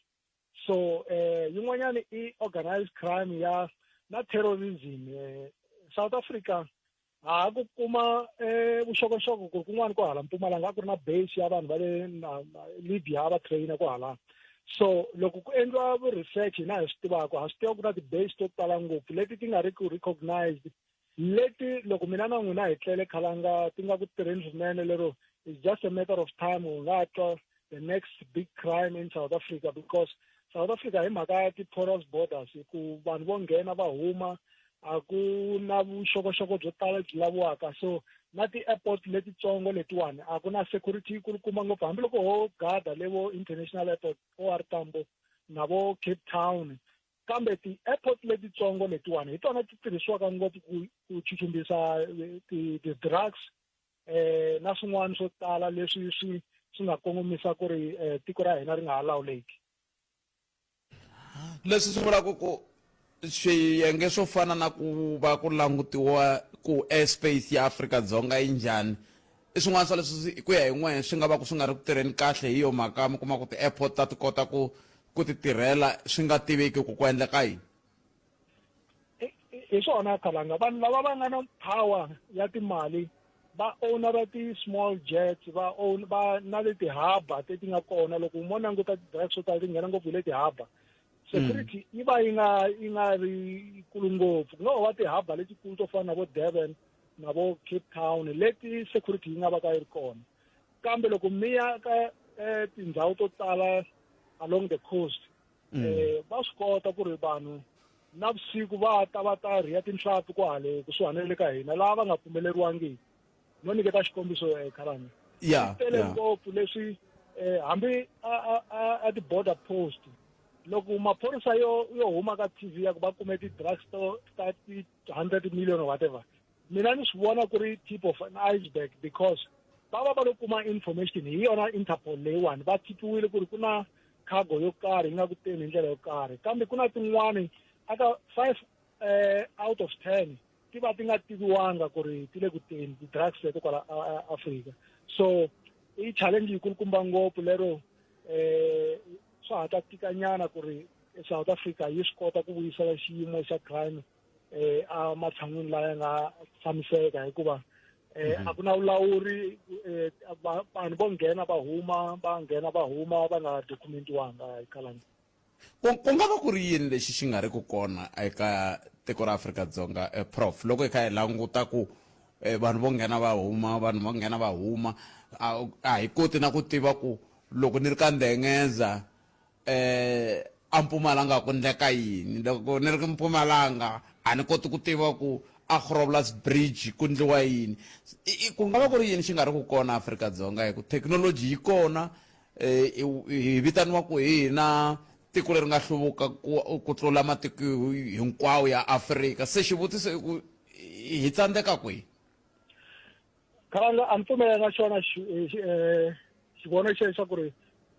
so eh yin'wanyana i organized crime ya na terrorism eh, South Africa ha ku kuma eh vuxokoxoko ku kun'wana ko hala Mpumalanga a ku ri na base ya vanhu va le Libya a va trainer ko hala so loko ku endliwa vu-research hina hi swi tivaka ha swi tiva ku na ti-base to tala ngopfu leti ti nga ri ku recognized leti loko mina na n'wina hi tlele khalanga ti nga ku tirheni swinene lero it's just a matter of time u nga twa the next big crime in South Africa because South Africa hi mhaka ya ti-porous borders ku vanhu vo nghena va huma a ku na vuxokoxoko byo tala byi laviwaka so na ti-airport letitsongo letiwani a ku na security yi kulukumba ngopfu hambiloko ho gada le vo international airport OR Tambo na vo Cape Town kambe ti-airport letitsongo letiwani hi tona ti tirhisiwaka ngopfu ku ku chuchumbisa ti-drugs eh na swin'wana swo tala leswi swi swi nga kongomisa ku ri eh, tiko ra hina ri nga ha lawuleki leswi swi vulaka ku swiyenge swo fana na ku va ku langutiwa ku airspace ya Afrika-Dzonga yi njhani i swin'wana swa leswi ku ya hi n'wehe swi nga va ku swi nga ri ku tirheni kahle hi yo mhaka mi kuma ku ti-airport ta ti kota ku ku ti tirhela swi nga tiveki ku ku endleka yini hi swona khalanga vanhu lava va nga na power ya timali va owner ti-small jets va own va na le ti-harbour leti nga kona loko mo languta ti-drugs to tala ti nghena ngopfu hi le ti-harbour security yi va yi nga yi nga ri kulu ngopfu ku nga va ti-harbour letikulu to fana na vo Durban na vo Cape Town leti security yi nga va ka yi ri kona kambe loko mi ya ka eh, tindhawu to tala along the coast eh va swi kota ku ri vanhu na vusiku va ta va ta rhiya tinhlampfi kwale kusuhani na le ka hina laha va nga pfumeleriwangiki no nyiketa xikombiso eh, khalani ya tele ya ngopfu leswi eh, hambi a a a, a ti-border post loko maphorisa yo yo huma ka TV ya ku va kume ti-drugs to ta ti-hundred million or whatever mina ni swi vona ku ri tip of an iceberg because va va va lo kuma information hi yona interpol leyiwani va tipiwile ku ri ku na cargo yo karhi yi nga ku teni hi ndlela yo karhi kambe ku na tin'wani aka five eh, out of ten ti va ti nga tiviwanga ku ri ti le ku teni ti-drugs leto kwala Afrika so i challenge yikulukumba ngopfu lero eh swa ha ta tikanyana ku ri South Africa yi swi kota ku vuyisela xiyimo xa crime eh a matshan'wini laya nga tshamiseka hikuva eh a ku na vulawuri eh, vanhu vo nghena va huma va nghena va huma va nga documentiwanga hi kalanga ku ku nga va ku ri yini lexi xi nga ri ku kona eka tiko ra Afrika-Dzonga eh, prof loko hi kha hi languta ku eh, vanhu vo nghena va huma vanhu vo nghena va huma a a hi koti na ku tiva ku loko ni ri ka ndengeza eh a Mpumalanga ku ndleka yini loko ni ri Mpumalanga a ni koti ku tiva ku a Grobler's Bridge ku ndliwa yini ku nga va ku ri yini xi nga ri ku kona Afrika-Dzonga hi ku thekinoloji yi kona eh, hi vitaniwa ku hi hina tiko leri nga hluvuka ku ku tlula matiko hinkwawo ya Afrika se xivutiso i ku hi tsandzeka kwihi Khalanga a ni pfumelani na xona eh, xivono xexo xa ku ri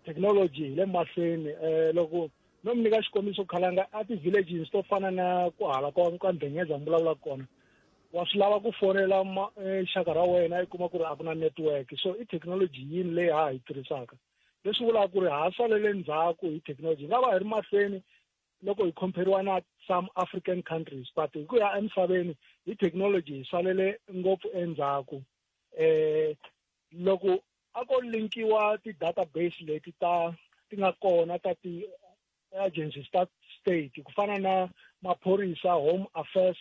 thekinoloji hi le mahlweni um loko no mi nyika xikombiso khalanga a ti-villages to fana na ku hala ka ka ndhengeza mi vulavulaka kona wa swi lava ku fonela eh, xaka ra wena i kuma ku ri a ku na network so i thekinoloji yini leyi ha ha yi tirhisaka leswi vulaka ku ri ha salele ndzhaku hi thekinoloji hi nga va hi ri mahlweni loko hi compariwa na some african countries but hi ku ya emisaveni hi technology hi salele ngopfu endzhaku eh loko a ko linkiwa ti-database leti ta ti nga kona ta ti-agencies ta state ku fana na maphorisa home affairs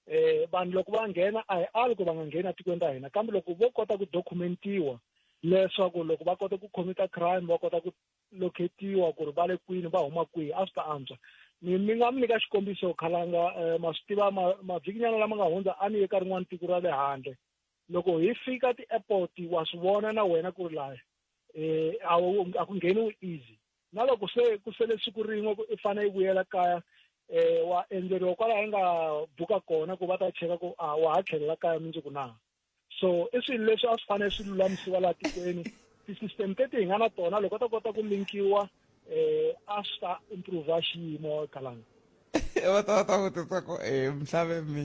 eh vanhu loko va nghena a hi ali ku va nga ngheni etikweni ra hina kambe loko vo kota ku documentiwa leswaku loko va kota ku commita crime va kota ku locatiwa ku ri va le kwini va huma kwihi a swi ta antswa Mi mi nga mi nyika xikombiso khalanga eh, ma swi tiva mavhikinyana lama nga hundza a ni ye ka rin'wana tiko ra le handle. Loko hi fika ti-airport wa swi vona na wena ku ri laha eh a a ku ngheniwi easy. Na loko se ku sele siku rin'we ku i fanele i vuyela kaya eh wa endzeriwa kwalaho i nga buka kona ku va ta cheka ku a wa ha tlhelela kaya mundzuku na. So i swilo leswi a swi fanele swi lulamisiwa laha tikweni ti-system teti hi nga na tona loko ta kota ku linkiwa eh a swi ta improve xiyimo kalanga va ta va ta vutisa ku e mhlave mi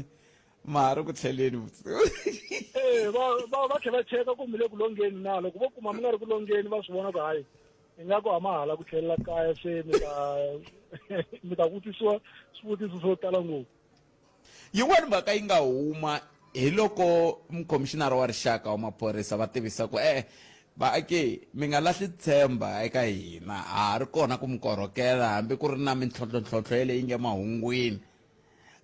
ma ha ri ku tlheleni eh va va va tlhela va cheka ku mi le ku longeni na loko vo kuma mi nga ri ku longeni va swi vona ku hayi ingaku a ma ha la ku tlhelela kaya se mi ta mi ta vutisiwa swivutiso swo tala ngopfu Yin'wana mhaka yi nga huma hi loko mukhomixinara wa rixaka wa maphorisa va tivisa ku e-e vaaki mi nga lahli tshemba eka hina ha ha ri kona ku mi korhokela hambi ku ri na mintlhontlhontlhontlho yeleyi nge mahungwini.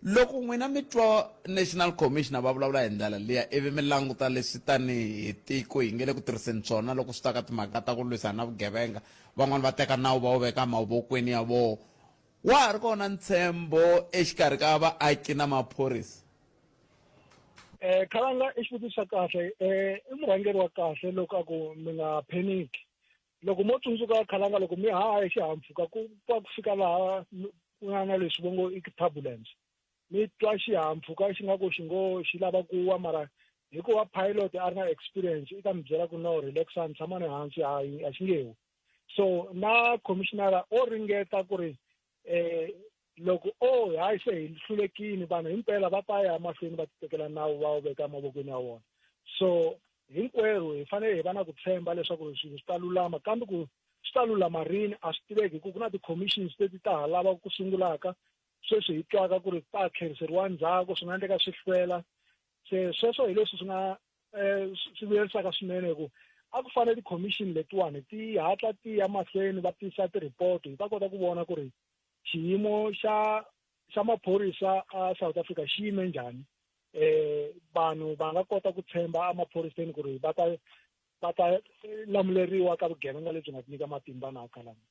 Loko n'wina mi twa National Commissioner va vulavula hi ndlela liya ivi mi languta leswi tanihi tiko hi nge le ku tirhiseni swona loko swi ta ka timhaka ta ku lwisana na vugevenga, van'wana va teka nawu va wu veka mavokweni ya vona, Wa ha ri kona ntshembo exikarhi ka vaaki na maphorisa? Eh Khalanga i xivutiso xa kahle eh i murhangeri wa kahle loko a ku mi nga panic loko mo tsundzuka Khalanga loko mi haha hi xihahampfhuka ku pfa ku fika laha ku nga na leswi vo ngo i turbulence mi twa xihahampfhuka xi nga ku xi ngo xi lava ku wa mara hikuva pilot a ri na experience i ta mi byela ku no relaxani tshamani hansi hayi a xi nge wi so na commissionera o ringeta ku ri eh loko o hayi se hi hlulekile vanhu himpela va ta ya mahlweni va titekela nawu va wu veka emavokweni ya vona so hinkwerhu hi fanele hi va na ku tshemba leswaku swilo swi ta lulama kambe ku swi ta lulama rini a swi tiveki hi ku na ti-commissions leti ta ha lava ku sungulaka sweswi hi twaka ku ri ta tlheriseriwa ndzhaku swi nga endleka swi hlwela se sweswo hi leswi swi nga eh, swi vuyerisaka swinene hi ku a ku fanele ti-commission letiwani ti hatla ti ya mahlweni va tisa ti-report hi ta kota ku vona ku ri xiyimo xa xa maphorisa a South Africa xi yime njhani eh vanhu va nga kota ku tshemba emaphoriseni ku ri va ta va ta lamuleriwa ka vugevenga lebyi nga tinyika matimba na khalanga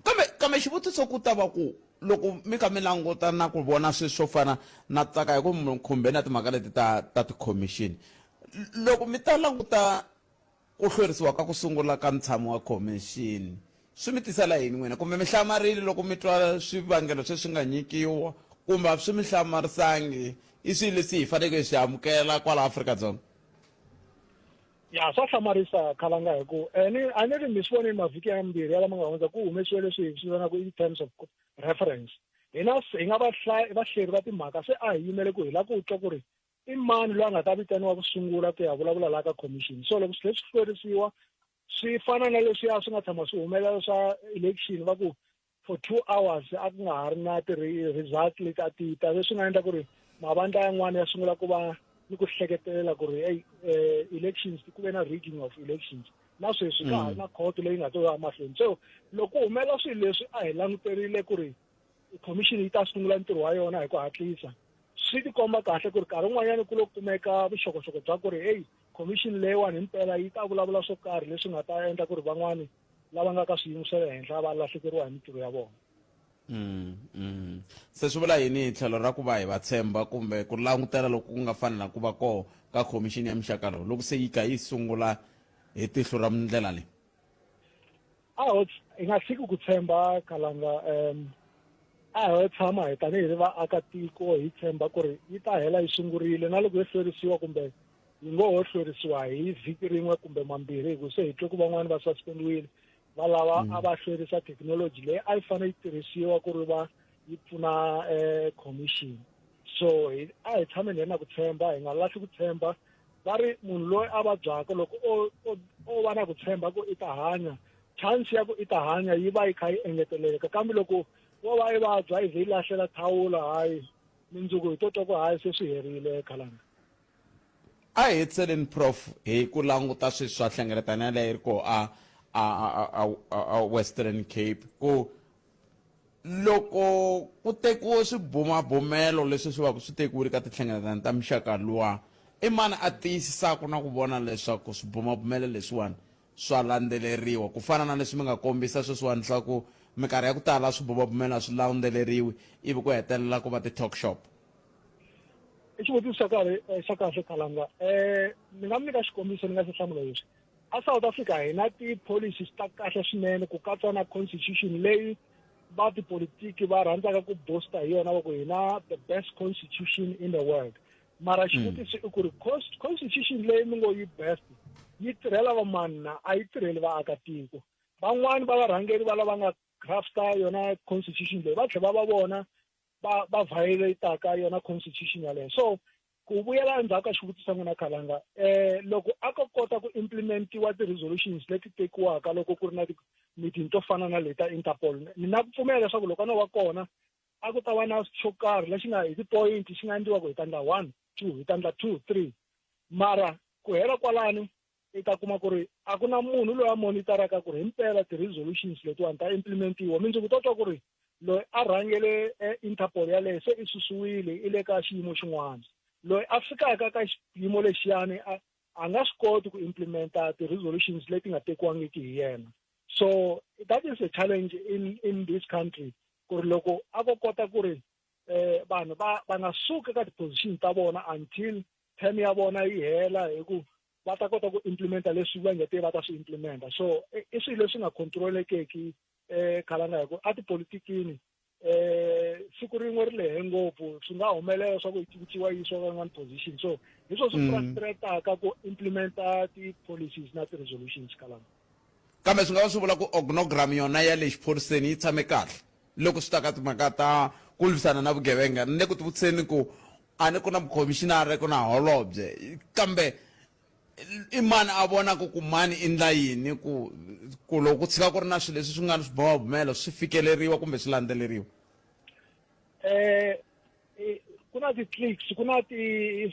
Kambe kambe xivutiso ku ta va ku loko mi kha mi languta na ku vona swilo swo fana na tsaka hi ku mi khumbe na timhaka leti ta ta tikhomixini loko mi ta languta ku hlwerisiwa ka ku sungula ka ntshamo wa khomixini swi mi tisela yini n'wina kumbe mi hlamarile loko mi twa swivangelo sweswi nga nyikiwa kumbe a swi mi hlamarisangi i swilo leswi hi faneleke hi swi amukela kwala Afrika-Dzonga Ya swa hlamarisa khalanga hi ku eh, ni a ni ri mi swi vonile mavhiki ya mbirhi ya lama nga hundza ku humesiwe leswi hi swi vitanaka i terms of reference hina hi nga vahleri va timhaka se a hi yimele ku hi lava ku twa ku ri i mani loyi a nga ta vitaniwa ku sungula ku ya vulavula laha ka commission so loko swi tlhe swi hlwerisiwa swi fana na leswiya swi nga tshama swi humelela swa election va ku for 2 hours a ku nga ha ri na ti-result leti a ti ta leswi nga endla ku ri mavandla yan'wana ya sungula ku va ni ku hleketelela ku ri hey eh, elections ku ve na rigging of elections na sweswi ka ha ri mm. na court leyi nga to ya mahlweni so loko ku humelela swilo leswi a hi languterile ku ri commission yi ta sungula ntirho wa yona hi ku hatlisa swi tikomba kahle ku ri nkarhi wun'wanyana ku lo kumeka vuxokoxoko bya ku ri heyi commission leyiwani himpela yi ta vulavula swo karhi leswi nga ta endla ku ri van'wani lava nga ka swiyimo swa le henhla va lahlekeriwa hi mintirho ya vona Mm, mm. Se swi vula yini hi tlhelo ra ku va hi va tshemba kumbe ku langutela loku ku nga fanela ku va koho ka khomixini ya muxaka lowu loko se yi kha yi sungula hi tihlo ra ndlela leyi? A ho hi nga tshiki ku tshemba Khalanga um a ho tshama hi tanihi ri vaakatiko hi tshemba ku ri yi ta hela yi sungurile na loko yo hlwerisiwa kumbe yi ngo ho hlwerisiwa hi vhiki rin'we kumbe mambirhi hi ku se hi twe ku van'wani va suspendiwile va lava mm. a va hlwerisa thekinoloji leyi a yi fanele yi tirhisiwa ku ri va yi pfuna um commission so a hi tshameni hi ri na ku tshemba hi nga lahli ku tshemba va ri munhu loyi a vabyaka loko o o va na ku tshemba ku i ta hanya chance ya ku i ta hanya yi va yi kha yi engeteleka kambe loko wo va i vabya i ze yi lahlela thawula hayi mindzuku hi to twa ku hayi se swi herile khalanga A hi hetiseleni prof hi ku languta sweswi swa hlengeletano yaleyo yi ri koho a a a a a Western Cape ku loko ku tekiwe swibumabumelo leswi swi va swi tekiwile ka tinhlengeletano ta muxaka luwa i mani a tiyisisaka na ku vona leswaku swibumabumelo leswiwani swa landzeleriwa ku fana na leswi mi nga kombisa sweswiwani swa ku Minkarhi ya ku tala swibumabumelo a swi landzeleriwi ivi ku hetelela ku va ti-talk shop. I xivutiso xa karhi eh, xa kahle Khalanga. Eh ni nga mi nyika xikombiso ni nga se hlamula leswi. A South Africa hi na ti-policies ta kahle swinene ku katsa na constitution leyi va tipolitiki va rhandzaka ku boasta hi yona va ku hi na the best constitution in the world. Mara xivutiso i ku ri constitution leyi mi ngo yi best yi tirhela vamani na a yi tirheli vaakatiko. Van'wani va varhangeri va lava nga crafta yona constitution leyi va tlhela va va vona va va violataka yona constitution yaleyo so ku vuyela endzhaku ka xivutiso xa n'wina Khalanga eh loko a ko kota ku implementiwa ti-resolutions leti tekiwaka loko ku ri na ti-meeting to fana na leti ta Interpol ni na ku pfumela leswaku loko a no va kona a ku ta va na xo karhi lexi nga hi ti-point xi nga endliwa ku hi ta endla 1 2 hi ta endla 2 3 mara ku hela kwalano i ta kuma ku ri a ku na munhu loyi a monitoraka ku ri himpela ti-resolutions letiwani ta implementiwa mundzuku to twa ku ri loyi a rhangele eh, Interpol yaleyo se i susiwile i le ka xiyimo xin'wana loyi a fikaka ka xiyimo lexiyani a a nga swi koti ku implementa ti-resolutions leti nga tekiwangiki hi yena so that is a challenge in in this country ku ri loko a ko kota ku ri eh vanhu va va nga suki ka ti-position ta vona until term ya vona yi hela hi ku va ta kota ku implementa leswi va nge te va ta swi implementa so i swilo leswi nga controlekeki eh Khalanga hi ku a tipolitikini eh siku rin'we ri lehe ngopfu swi nga humelela swa ku yi cinciwa yi yisiwa ka yin'wana position so hi swona swi mm. frustrataka ku implementa ti-policies na ti-resolutions Khalanga kambe swi nga va swi vula ku organogram yona ya le xiphoriseni yi tshame kahle loko swi ta ka timhaka ta ku lwisana na vugevenga ni le ku tivutiseni ku a ni ku na mukhomishinari ku na holobye kambe i mani a vonaka ku mani i ndla yini ku ku loko ku tshika ku ri na swilo leswi swi nga ni swibumabumelo swi fikeleriwa kumbe swi landzeleriwa eh ku na ti-cliques ku na ti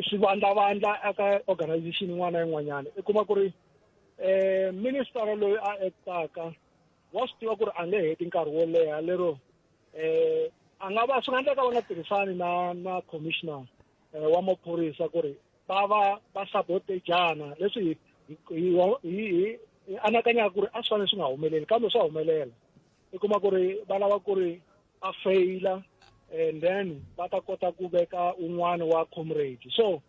swivandlavandla eka organization yin'wana na yin'wanyana i kuma ku ri eh minister loyi a actaka wa swi tiva ku ri a nge heti nkarhi wo leha lero eh a nga va swi nga endleka va nga tirhisani na na commissioner eh, wa maphorisa ku ri va va va sabotejana leswi hi hi hi hi anakanyaka ku ri a swi fanele swi nga humeleli kambe swa humelela i kuma ku ri va lava ku ri a feyila and then va ta kota ku veka un'wana wa comrade so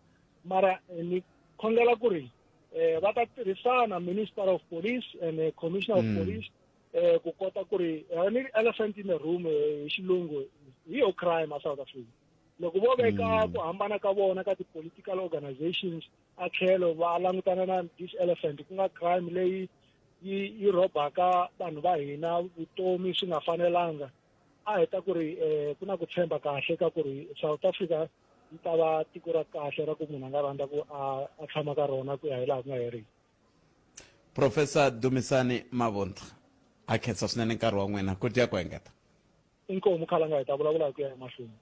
mara eh, ni khongela ku ri eh va ta tirhisana minister of police and eh, commissioner of mm. police eh ku kota ku ri eh, ni elephant in the room eh, hi xilungu hi yo crime a South Africa loko vo veka mm. ku hambana ka vona ka ti-political organizations a tlhelo va langutana na this elephant ku nga crime leyi yi yi rhobaka vanhu va hina vutomi swi nga fanelanga a heta ku ri um ku na ku tshemba kahle ka ku ri South Africa yi ta va tiko ra kahle ra ku munhu a nga rhandza ku a a tshama ka rona ku ya hi laha ku nga heriki Professor Dumisani Mavundla a khensa swinene nkarhi wa n'wina ku dya ku engeta inkomu khalanga hi ta vulavula hi ku ya emahlweni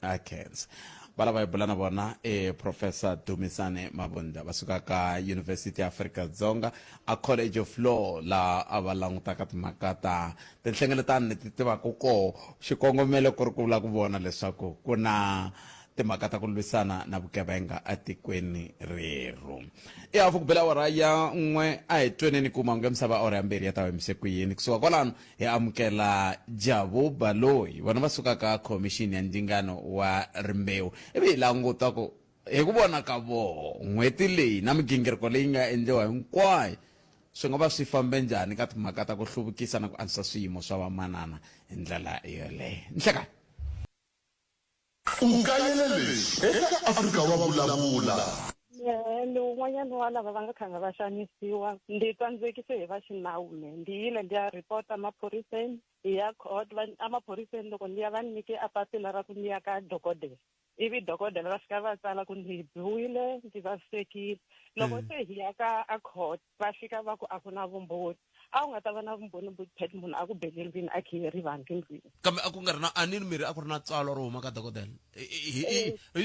a khensa va lava hi bula na vona e Professor Dumisani Mavundla va suka ka University ya Afrika Dzonga a College of Law laha a va langutaka timhaka ta tinhlengeletano leti ti vaka koho xikongomelo ku ri ku vula ku vona leswaku ku na timhaka ta ku lwisana na vugevenga etikweni rerhu i hafu ku bela awara ya n'we a hi tweneni ku mahungu ya misava awara ya mbirhi ya ta va yimise ku yini kusuka kwalano hi amukela Jabu Baloyi vona va suka ka khomixini ya ndzingano wa rimbewu ivi hi languta ku hi ku vona ka voho n'hweti leyi na migingiriko leyi nga endliwa hinkwayo swi nga va swi fambe njhani ka timhaka ta ku hluvukisa na ku antswisa swiyimo swa vamanana hi ndlela yoleyo nhlekani U kayele leswi eka Afrika wa Vulavula. Mehe ni wun'wanyana wa lava va nga khanga va xanisiwa ndzi tsandzekise hi va xinawu me ndi yile ndi ya report emaphoriseni hi ya court va emaphoriseni loko ndi ya va ni nyike a papila ra ku ni ya ka dokodela ivi dokodela va fika va tsala ku ndzi biwile ndzi vavisekile loko se hi ya ka a court va fika va ku a ku na vumbhoni a wu nga ta va na vumbhoni but munhu a ku bele ndlwini a khiye rivanti ndlwini kambe a ku nga ri na a ni miri a ku ri na tsalwa ro huma ka dokodela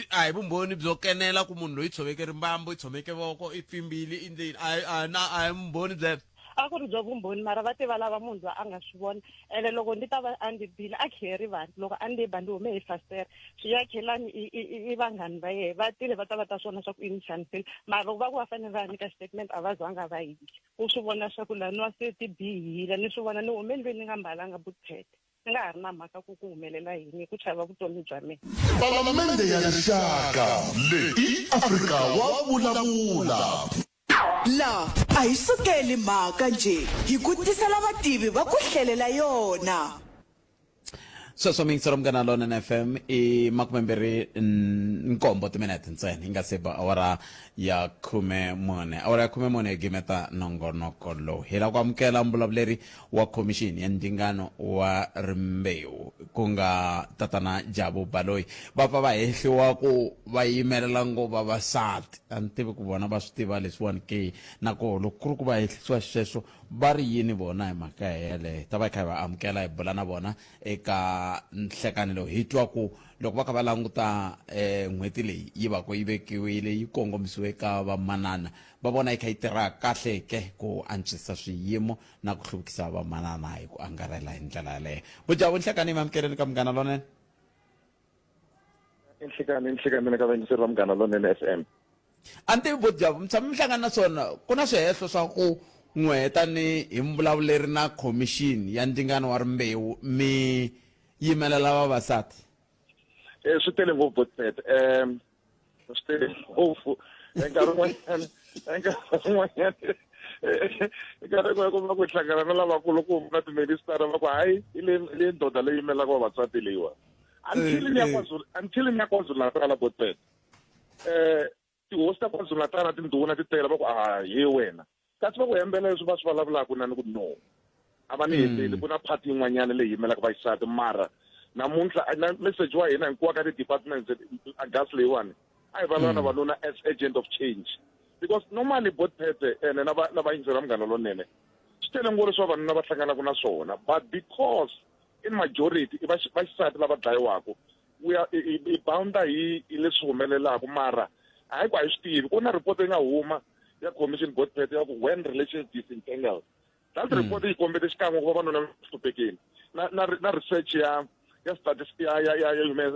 a hi vumbhoni byo kenela ku munhu loyi tshoveke rimbambu i tshoveke voko i pfimbile i ndleni a na a hi vumbhoni byebyo A ku ri bya vumbhoni mara va te va lava munhu loyi a nga swi vona ene loko ndi ta va a ndzi bile a kheri vanhu loko a ndzi ba ndzi hume hi fasitere swiyakelani i i i i vanghani va yehe va tile va ta va ta swi vona swa ku i ni xanisile mara loko va ku va fanele va ya nyika xitatimende a va zanga va yile u swi vona swa ku laniwa se ti bihile ni swi vona ni hume ndlwini ni nga mbalanga butphete ni nga ha ri na mhaka ku ku humelela yini hi ku chava vutomi bya mina. Palamende ya Rixaka leyi i Afrika wa vulavula. La a hi sukeli mhaka njhe, hi ku tisela vativi va ku hlelela yona. Sweswo mi yingisela Munghana Lonene FM i makumembirhi nkombo timinete ntsena yi nga se ba awara ya 14. Awara ya 14 hi gimeta nongonoko lowu. Hi lava ku amukela mbulavuleri wa khomixini ya ndzingano wa rimbewu ku nga tatana Jabu Baloyi. Va pfa va hehliwa ku va yimelela ngo vavasati. A ni tivi ku vona va swi tiva leswiwani ke, na koho loko ku ri ku va hehlisiwa xisweswo va ri yini vona hi mhaka yeleyo. Hi ta va hi kha hi va amukela hi bula na vona eka nhlekani lowu, hi twa ku loko va kha va languta n'hweti leyi yi va ku yi vekiwile yi kongomisiwe ka vamanana, va vona yi kha yi tirha kahle ke ku antswisa swiyimo na ku hluvukisa vamanana hi ku angarhela hi ndlela yaleyo. Vujavu nhlekani yi mi amukeleni ka Munghana Lonene. Nhlekani, nhlekani mina ka vayingiseri va Munghana Lonene FM. A ni tivi Vujavu, mi tshame mi hlangana na swona, ku na swihehlo swa ku n'we tani hi muvulavuleri na khomixini ya ndzingano wa rimbewu mi yimelela vavasati? Swi tele ngopfu Botpet. Swi tele ngopfu. Nkarhi wun'wanyana, nkarhi wun'wanyana, nkarhi wun'wanyana kuma ku hlangana na lavakulukumba na tiministara va ku hayi i le le ndoda leyi yimelaka vavasati leyiwa. Until ni ya KwaZulu, until ni ya KwaZulu-Natal Botpet. Tihosi ta KwaZulu-Natal na tindhuna ti tele va ku a he wena. Kasi va ku hembela leswi va swi vulavulaka na ni ku no. A va ni hembeli, ku na party yin'wanyana leyi yimelaka vaxisati mara namuntlha na message wa hina hinkwawo ka ti-departments August leyiwani a hi vulavula na vanuna as agent of change because normally bot phete ene na va na vayingiseri va Munghana Lonene swi tele ngopfu leswi vavanuna va hlanganaka na swona but because in majority i vaxisati lava dlayiwaka we are i bounda hi leswi humelelaka mara hayi ku a hi swi tivi ku na report yi nga huma ya commission bot phete ya ku when relations disentangled that report yi kombete xikan'we ku vavanuna va hluphekeni na na na research ya ya status ya ya ya ya human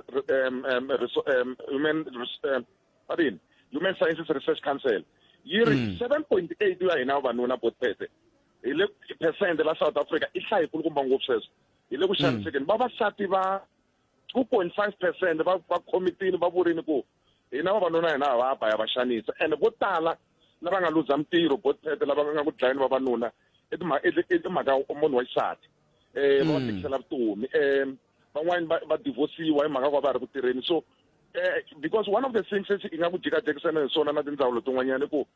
human va human sciences research council yi ri 7.8 ya hina vavanuna bot phete hi le percent la South Africa i hlayi kulukumba ngopfu sweswo hi le ku xanisekeni vavasati va 2.5 percent va va khomitini va vurini ku hina vavanuna hina ha va ba ya va xanisa ene vo tala lava nga luza mintirho botpete lava nga ku dlayeni vavanuna i timhaka munhu wa xisati va va tikisela vutomi van'wani va divorciwa hi mhaka ku va va ri ku tirheni so because one of the things leswi hi nga ku jikajikisana hi swona na tindzawulo tin'wanyana i ku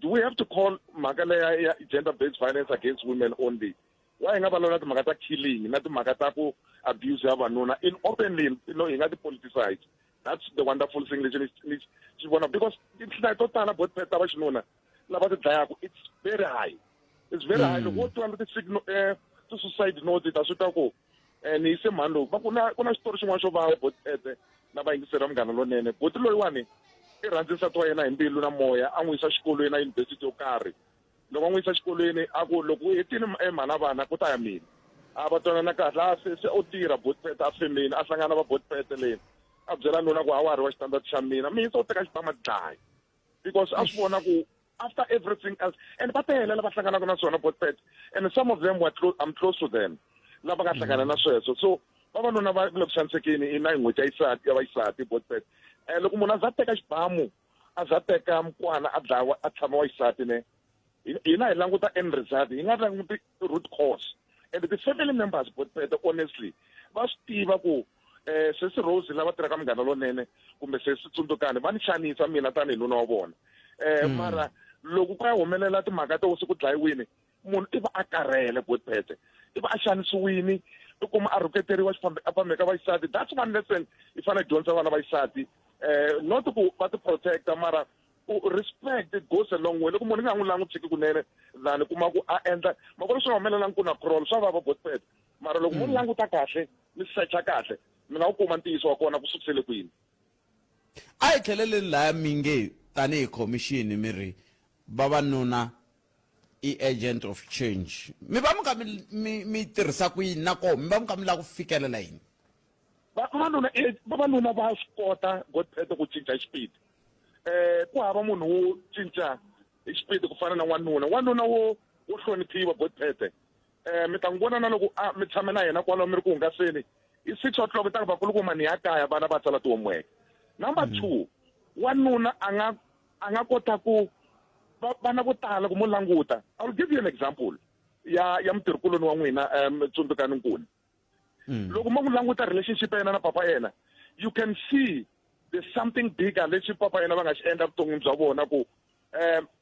do we have to call mhaka leya ya gender based violence against women only why hi nga vulavula timhaka ta killing na timhaka ta ku abuse ya vanuna in openly you know, hi nga ti politicize that's the wonderful thing lexi ni ni xi vona because tinhlayo to tala bot ta va xinuna lava ti dlayaka it's very high it's very high loko wo twa ti-signal ti-suicide notes ta swi twa ku ni yise mhani lowu va ku na ku na xitori xin'wana xo vava bot na vayingiseri va Munghana Lonene boti loyiwani i rhandze nsati wa yena hi mbilu na moya a n'wi yisa xikolweni a yunivhesiti yo karhi loko a n'wi yisa xikolweni a ku loko u hetile mhana vana ku ta ya mina a va twanana kahle a se se u tirha botpet a femeni a hlangana va botpet leni a byela nuna ku a wa ha ri wa xitandati xa mina mi yisa u teka xibama dlaya because a swi vona ku after everything else and va tele lava hlanganaka na swona botpet and some of them were close, I'm close to them lava nga hlangana na sweswo so vavanuna va le ku xanisekeni i na n'hweti ya xisati ya vaxisati botpet loko munhu a za teka xibamu a za teka mukwana a dlawa a tshama wa xisati ne hina hi languta end result hi nga languti root cause and the family members botpet honestly va swi tiva ku sesi Rose lava tirhaka Munghana Lonene kumbe sesi Tsundzukani va ni xanisa mina tanihi nuna wa vona mara loko ku ya humelela timhaka to se ku dlayiwini munhu i va a karhele botpete i va a xanisiwini i kuma a rhuketeriwa a fambeka va xisati that's one lesson i fanele dyondzisa vana va xisati not ku va ti protecta mara ku respect it goes a long way loko munhu i nga n'wi langutiki kunene than kuma ku a endla makolo swi nga humelela ku na crawl swa vava botpete mara loko mo languta kahle mi secha kahle mi nga wu kuma ntiyiso wa kona ku sukisele kwini. A hi tlheleleni laya mi nge tanihi khomixini mi ri vavanuna i agent of change mi va mi kha mi mi mi tirhisa ku yini na koho mi va mi kha mi lava ku fikelela yini vavanuna vavanuna va swi kota godpete ku cinca xipidi um ku hava munhu wo cinca hi xipidi ku fana na n'wanuna n'wanuna wo wo hloniphiwa godpete um mi ta n'wi vona na loko a mi tshame na yena kwalaho mi ri ku hungaseni hi 6 o'clock ta ku vakulukumba ni ya kaya vana va tsala ti-homework number 2 wanuna a nga a nga kota ku vana vo tala ku mo languta i will give you an example ya ya mutirhikuloni wa n'wina um tsundzukani nkuni loko mo n'wi languta relationship ya yena na papa yena you can see there's something bigger lexi papa yena va nga xi endla vuton'wini bya vona ku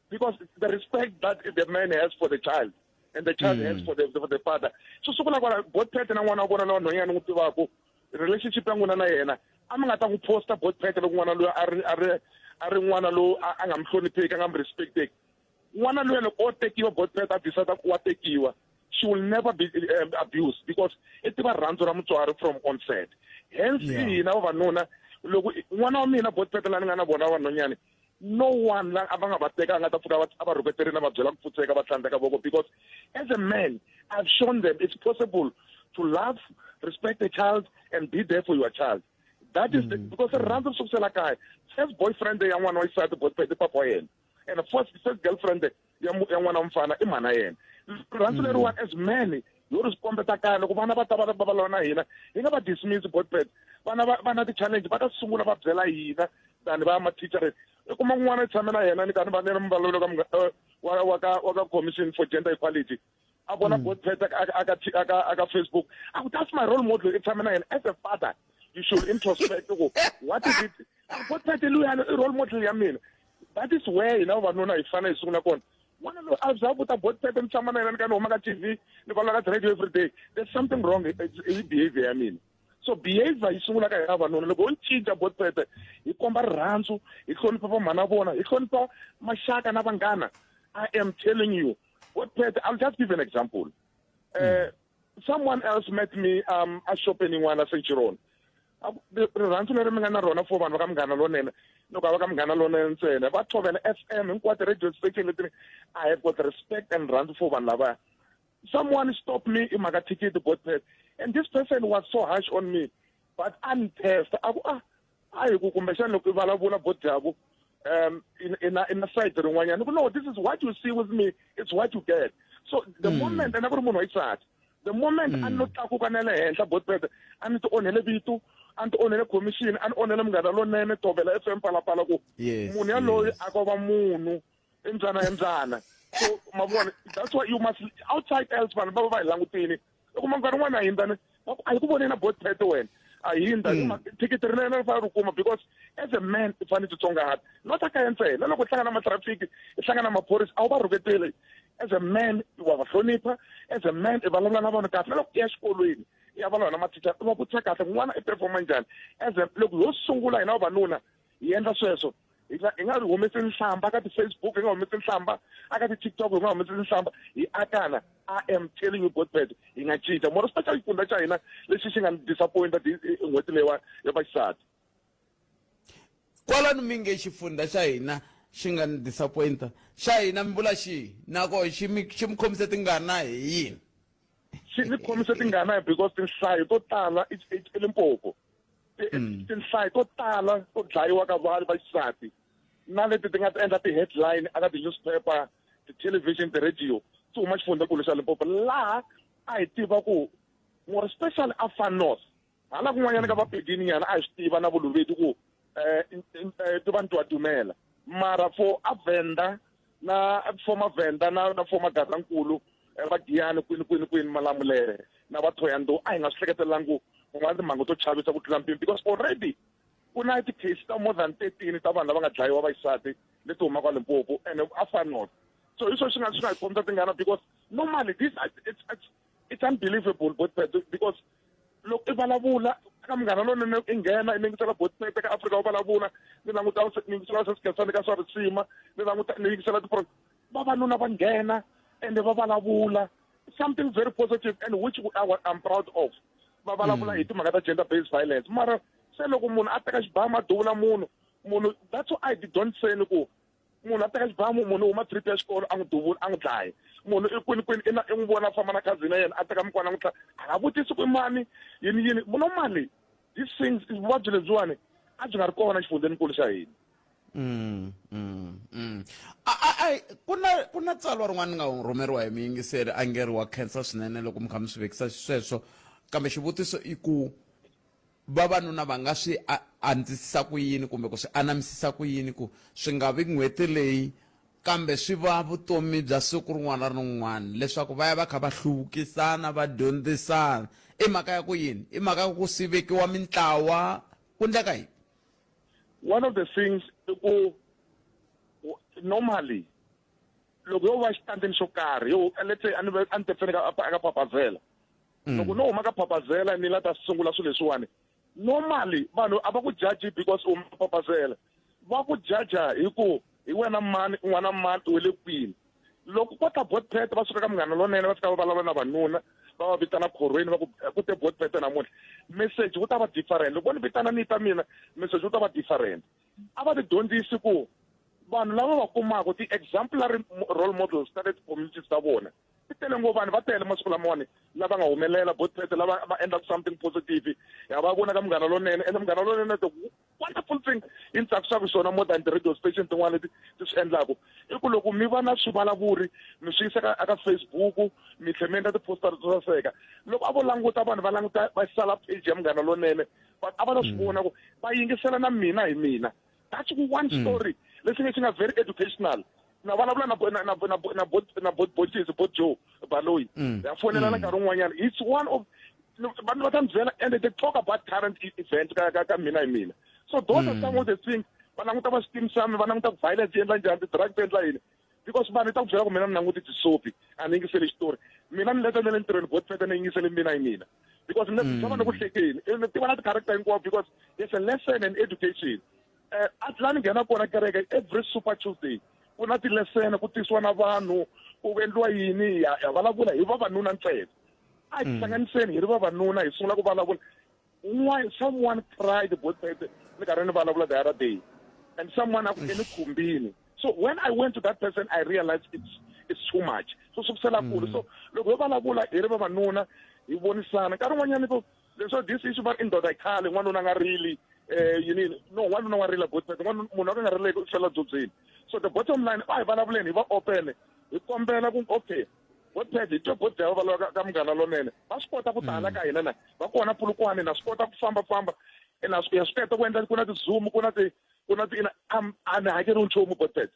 because the respect that the man has for the child and the child has for the father swi sukula kwala bot pet na n'wana wa vona lowa nhwanyana n'wi tivaku relationship ya n'wina na yena a mi nga ta n'wi posta bot pet loko n'wana loyi a ri a ri a ri n'wana lowu a nga mi hlonipheki a nga mi respecteki n'wana luya loko o tekiwa bot pet a decide ku wa tekiwa she will never be abused because i tiva rirhandzu ra mutswari from onset hence i hina vavanuna loko n'wana wa mina bot pet la ni nga na vona vanhwanyani no one la a va nga va teka a nga ta pfuka a va rhuketerile va byela ku pfutseka va tlhandleka voko because as a man i've shown them it's possible to love respect a child and be there for your child that is the, because rirhandzu ri sukusela kaya first boyfriend ya n'wana wa xisati boyfriend i papa wa yena and first girlfriend ya ya n'wana wa mfana i mhana yena rirhandzu leriwani as men yo ri swi kombeta kaya loko vana va ta va va vulavula na hina hi nga va dismiss botbet vana va va na ti-challenge va ta sungula va byela hina tani va mathicara i kuma n'wana i tshame na yena ni karhi va ni vulavula ka wa wa ka wa ka commission for gender equality a vona botpet aka aka aka Facebook a ku that's my role model i tshame na yena as a father you should introspect ku what is it botpet luyani i role model ya mina that is where hina vavanuna hi fanele hi sungula kona n'wana loyi a za vuta botpet ni tshama na yena ni ka ni huma ka TV ni vulavula ka radio every day there's something wrong hi behavior ya mina so behavior yi sungula ka hina vavanuna loko ho cinca botpete hi komba rirhandzu hi hlonipha vamhana vona hi hlonipha maxaka na vanghana i am telling you botpete i'll just give an example someone else met me a shopeni yin'wana Centurion rirhandzu leri mi nga na rona for vanhu va ka munghana lonene loko a va ka munghana lonene ntsena va tshovela FM hinkwato radio station leti i have got respect and rhandzu for vanhu lavaya someone stopped me i mhaka thikithi botpet and this person was so harsh on me but a ni test a ku a a hi ku kumbexana loko i vulavula bodyaku in a side rin'wanyana ku no this is what you see with me it's what you get so the moment ena ku ri munhu wa xisati the moment a ni lo tlakuka na le henhla botpet a ni ti onhele vito a ni ti onhele commission a ni onhele munghana lonene tovela FM palapala ku munhu yaloyi a ko va munhu i mbyana ya mbyana so ma vona that's why you must outside else vanhu va va va hi langutini i kuma nkarhi wun'wana a hindza ni va ku a hi ku voneni na botpet wena a hindza thikithi ri na ri fanele ri kuma because as a man i fanele titsongahata not a kaya ntsena loko u hlangana na matrafiki i hlangana na maphorisa a wu va rhuketeli as a man wa va hlonipha as a man i vulavula na vanhu kahle na loko i ya xikolweni i ya vulavula na mathicara i va vutisa kahle n'wana i performa njhani as a loko ho sungula hina vavanuna hi endla sweswo hi nga hi nga ri humesi nhlamba ka ti-Facebook hi nga humesi nhlamba aka ti-TikTok hi nga humesi nhlamba hi akana I am telling you Godbert hi nga cinca more especially xifundza xa hina lexi xi nga ni disappointa n'hweti leyiwa ya vaxisati kwalano mi nge xifundza xa hina xi nga ni disappointa xa hina mi vula xihi nako xi mi xi mi khomise tingana hi yini xi ni khomise tingana because tinhlayo to tala i Limpopo tinhlayo to tala to dlayiwa ka vanhu va xisati na leti ti nga ti endla ti-headline aka ti-newspaper ti-television ti-radio ti huma xifundzankulu xa Limpopo laha a hi tiva ku more especially a far north hala kun'wanyana ka vapedini nyana a hi swi tiva na vuluvedi ku ti va ntwa dumela mara for a Venda na former Venda na na former Gazankulu va Giyani kwini kwini kwini Malamulele na va Thohoyandou a hi nga swi hleketelangi ku nga timhangu to chavisa ku tlula mpimo because already ku na ti-case ta more than 13 ta vanhu lava nga dlayiwa va xisati leti humaka Limpopo and a far north so hi swona swi nga swi nga hi khomisa tingana because normally this it's unbelievable Botpet because loko i vulavula ka munghana lonene i nghena i yingisela Botpet ka Afrika wa vulavula ni languta ni yingisela swa ka swa risima ni languta ni yingisela ti vavanuna va nghena ende va vulavula something very positive and which I'm proud of va vulavula hi timhaka ta gender based violence mara se loko munhu a teka xibamu a duvula munhu munhu that's why I don't say ni ku Munhu a teka xibamu, munhu u huma trip ya xikolo a n'wi duvula a n'wi dlaya. Munhu i kwini kwini i na i n'wi vona a famba na cousin ya yena a teka mukwana a n'wi tlhava. A nga vutisi ku i mani yini yini. Normally these things vuvabyi lebyiwani a byi nga ri kona exifundzheninkulu xa hina. Mm, mm, mm. A, a, a, ku na ku na tsalwa rin'wana ni nga rhumeriwa hi muyingiseri a nge ri wa khensa swinene loko mi kha mi swi vekisa xisweswo kambe xivutiso i ku vavanuna va nga swi andzisisa ku yini kumbe ku swi anamisisa ku yini ku swi nga vi n'hweti leyi kambe swi va vutomi bya siku rin'wana na rin'wana leswaku va ya va kha va hluvukisana va dyondzisana i mhaka ya ku yini i mhaka ya ku sivekiwa mintlawa ku ndleka yini One of the things i ku normally loko yo va xitandini xo karhi yo let's say a ni a ni tepfeni ka ka Phaphazela loko no huma ka Phaphazela ni la ta sungula swilo leswiwani normally vanhu a va ku judge because u huma Phaphazela va ku judge hi ku hi wena mani u n'wana mani u le kwini loko ko ta botpet va suka ka Munghana Lonene va fika va vulavula na vanuna va va vitana khorweni va ku ku te botpet namuntlha message wu ta va different loko vo ni vitana ni ta mina message wu ta va different a va ti dyondzisi ku vanhu lava va kumaka ti-exemplary role models ta le ti-communities ta vona ti tele ngopfu vanhu va tele masiku lamawani lava nga humelela botpet lava va endlaka something positive ya va vona ka Munghana Lonene ende Munghana Lonene the wonderful thing yi ni tsakisaka xona more than ti-radio station tin'wana leti ti swi endlaku i ku loko mi va na swivulavuri mi swi yisa ka aka Facebook mi tlhe mi endla ti-poster to saseka loko a vo languta vanhu va languta va sala page ya Munghana Lonene but a va ta swi vona ku va yingisela na mina hi mina that's one story lexi nga xi nga very educational na vulavula na na na na na bot na bot botisi bot Joe Baloyi ya fonelana nkarhi wun'wanyana it's one of vanhu va ta mi byela and they talk about current event ka ka ka mina hi mina so those are some of the things va languta va switeam xa mi va languta ku violence yi endla njhani ti-drug ti endla yini because vanhu yi ta ku byela ku mina ni languti tisopi a ni yingiseli xitori mina ni leta na le ntirhweni botpete ni yingisele mina hi mina because ni tshama ni ku hlekeni ni tiva na ti-character hinkwawo because there's a lesson and education a la ni nghena kona kereke every super Tuesday ku na tilesene ku tisiwa na vanhu ku endliwa yini ya ya vulavula hi vavanuna ntsena a hi tihlanganiseni hi ri vavanuna hi sungula ku vulavula un'wana someone cried botete ni karhi ni vulavula the other day and someone a ku ni khumbini so when I went to that person I realized it's too much so swi kusela kule so loko ho vulavula hi ri vavanuna hi vonisana nkarhi wun'wanyana ku leswo this issue va i ndoda yi khale n'wanuna a nga rili yini yini no n'wanuna wa rila botete munhu a ka nga rileki u fela dzobyeni so the bottom line a hi vulavuleni hi va open hi kombela ku okay botete hi twe bot va lava ka Munghana Lonene va swi kota ku tala ka hina na va kona Polokwane na swi kota ku famba famba na swi ya swi kota ku endla ku na ti-zoom ku na ti ku na ti a ni hakeriwi nchumu botete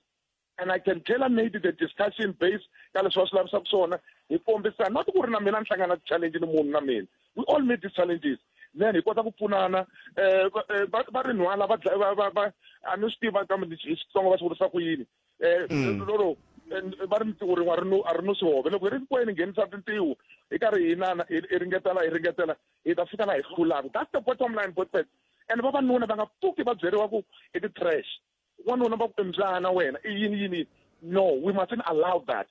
and I can tailor made the discussion based ka leswi va swi lavisaka swona hi kombisa not ku ri na mina ni hlangana challenge ni munhu na mina we all meet these challenges then hi kota ku pfunana va va ri nhwala va va va a ni swi tiva kambe hi Xitsonga va swi vurisa ku yini lolo va ri ntiwo rin'we a ri no a ri no swihove loko hi ri hinkwenu nghenisa tintiho hi karhi hi nana hi ringetela hi ringetela hi ta fika laha hi hlulaka that's the bottom line botpet and vavanuna va nga pfuki va byeriwa ku i ti-trash wanuna va ku i mbyana wena i yini yini no we mustn't allow that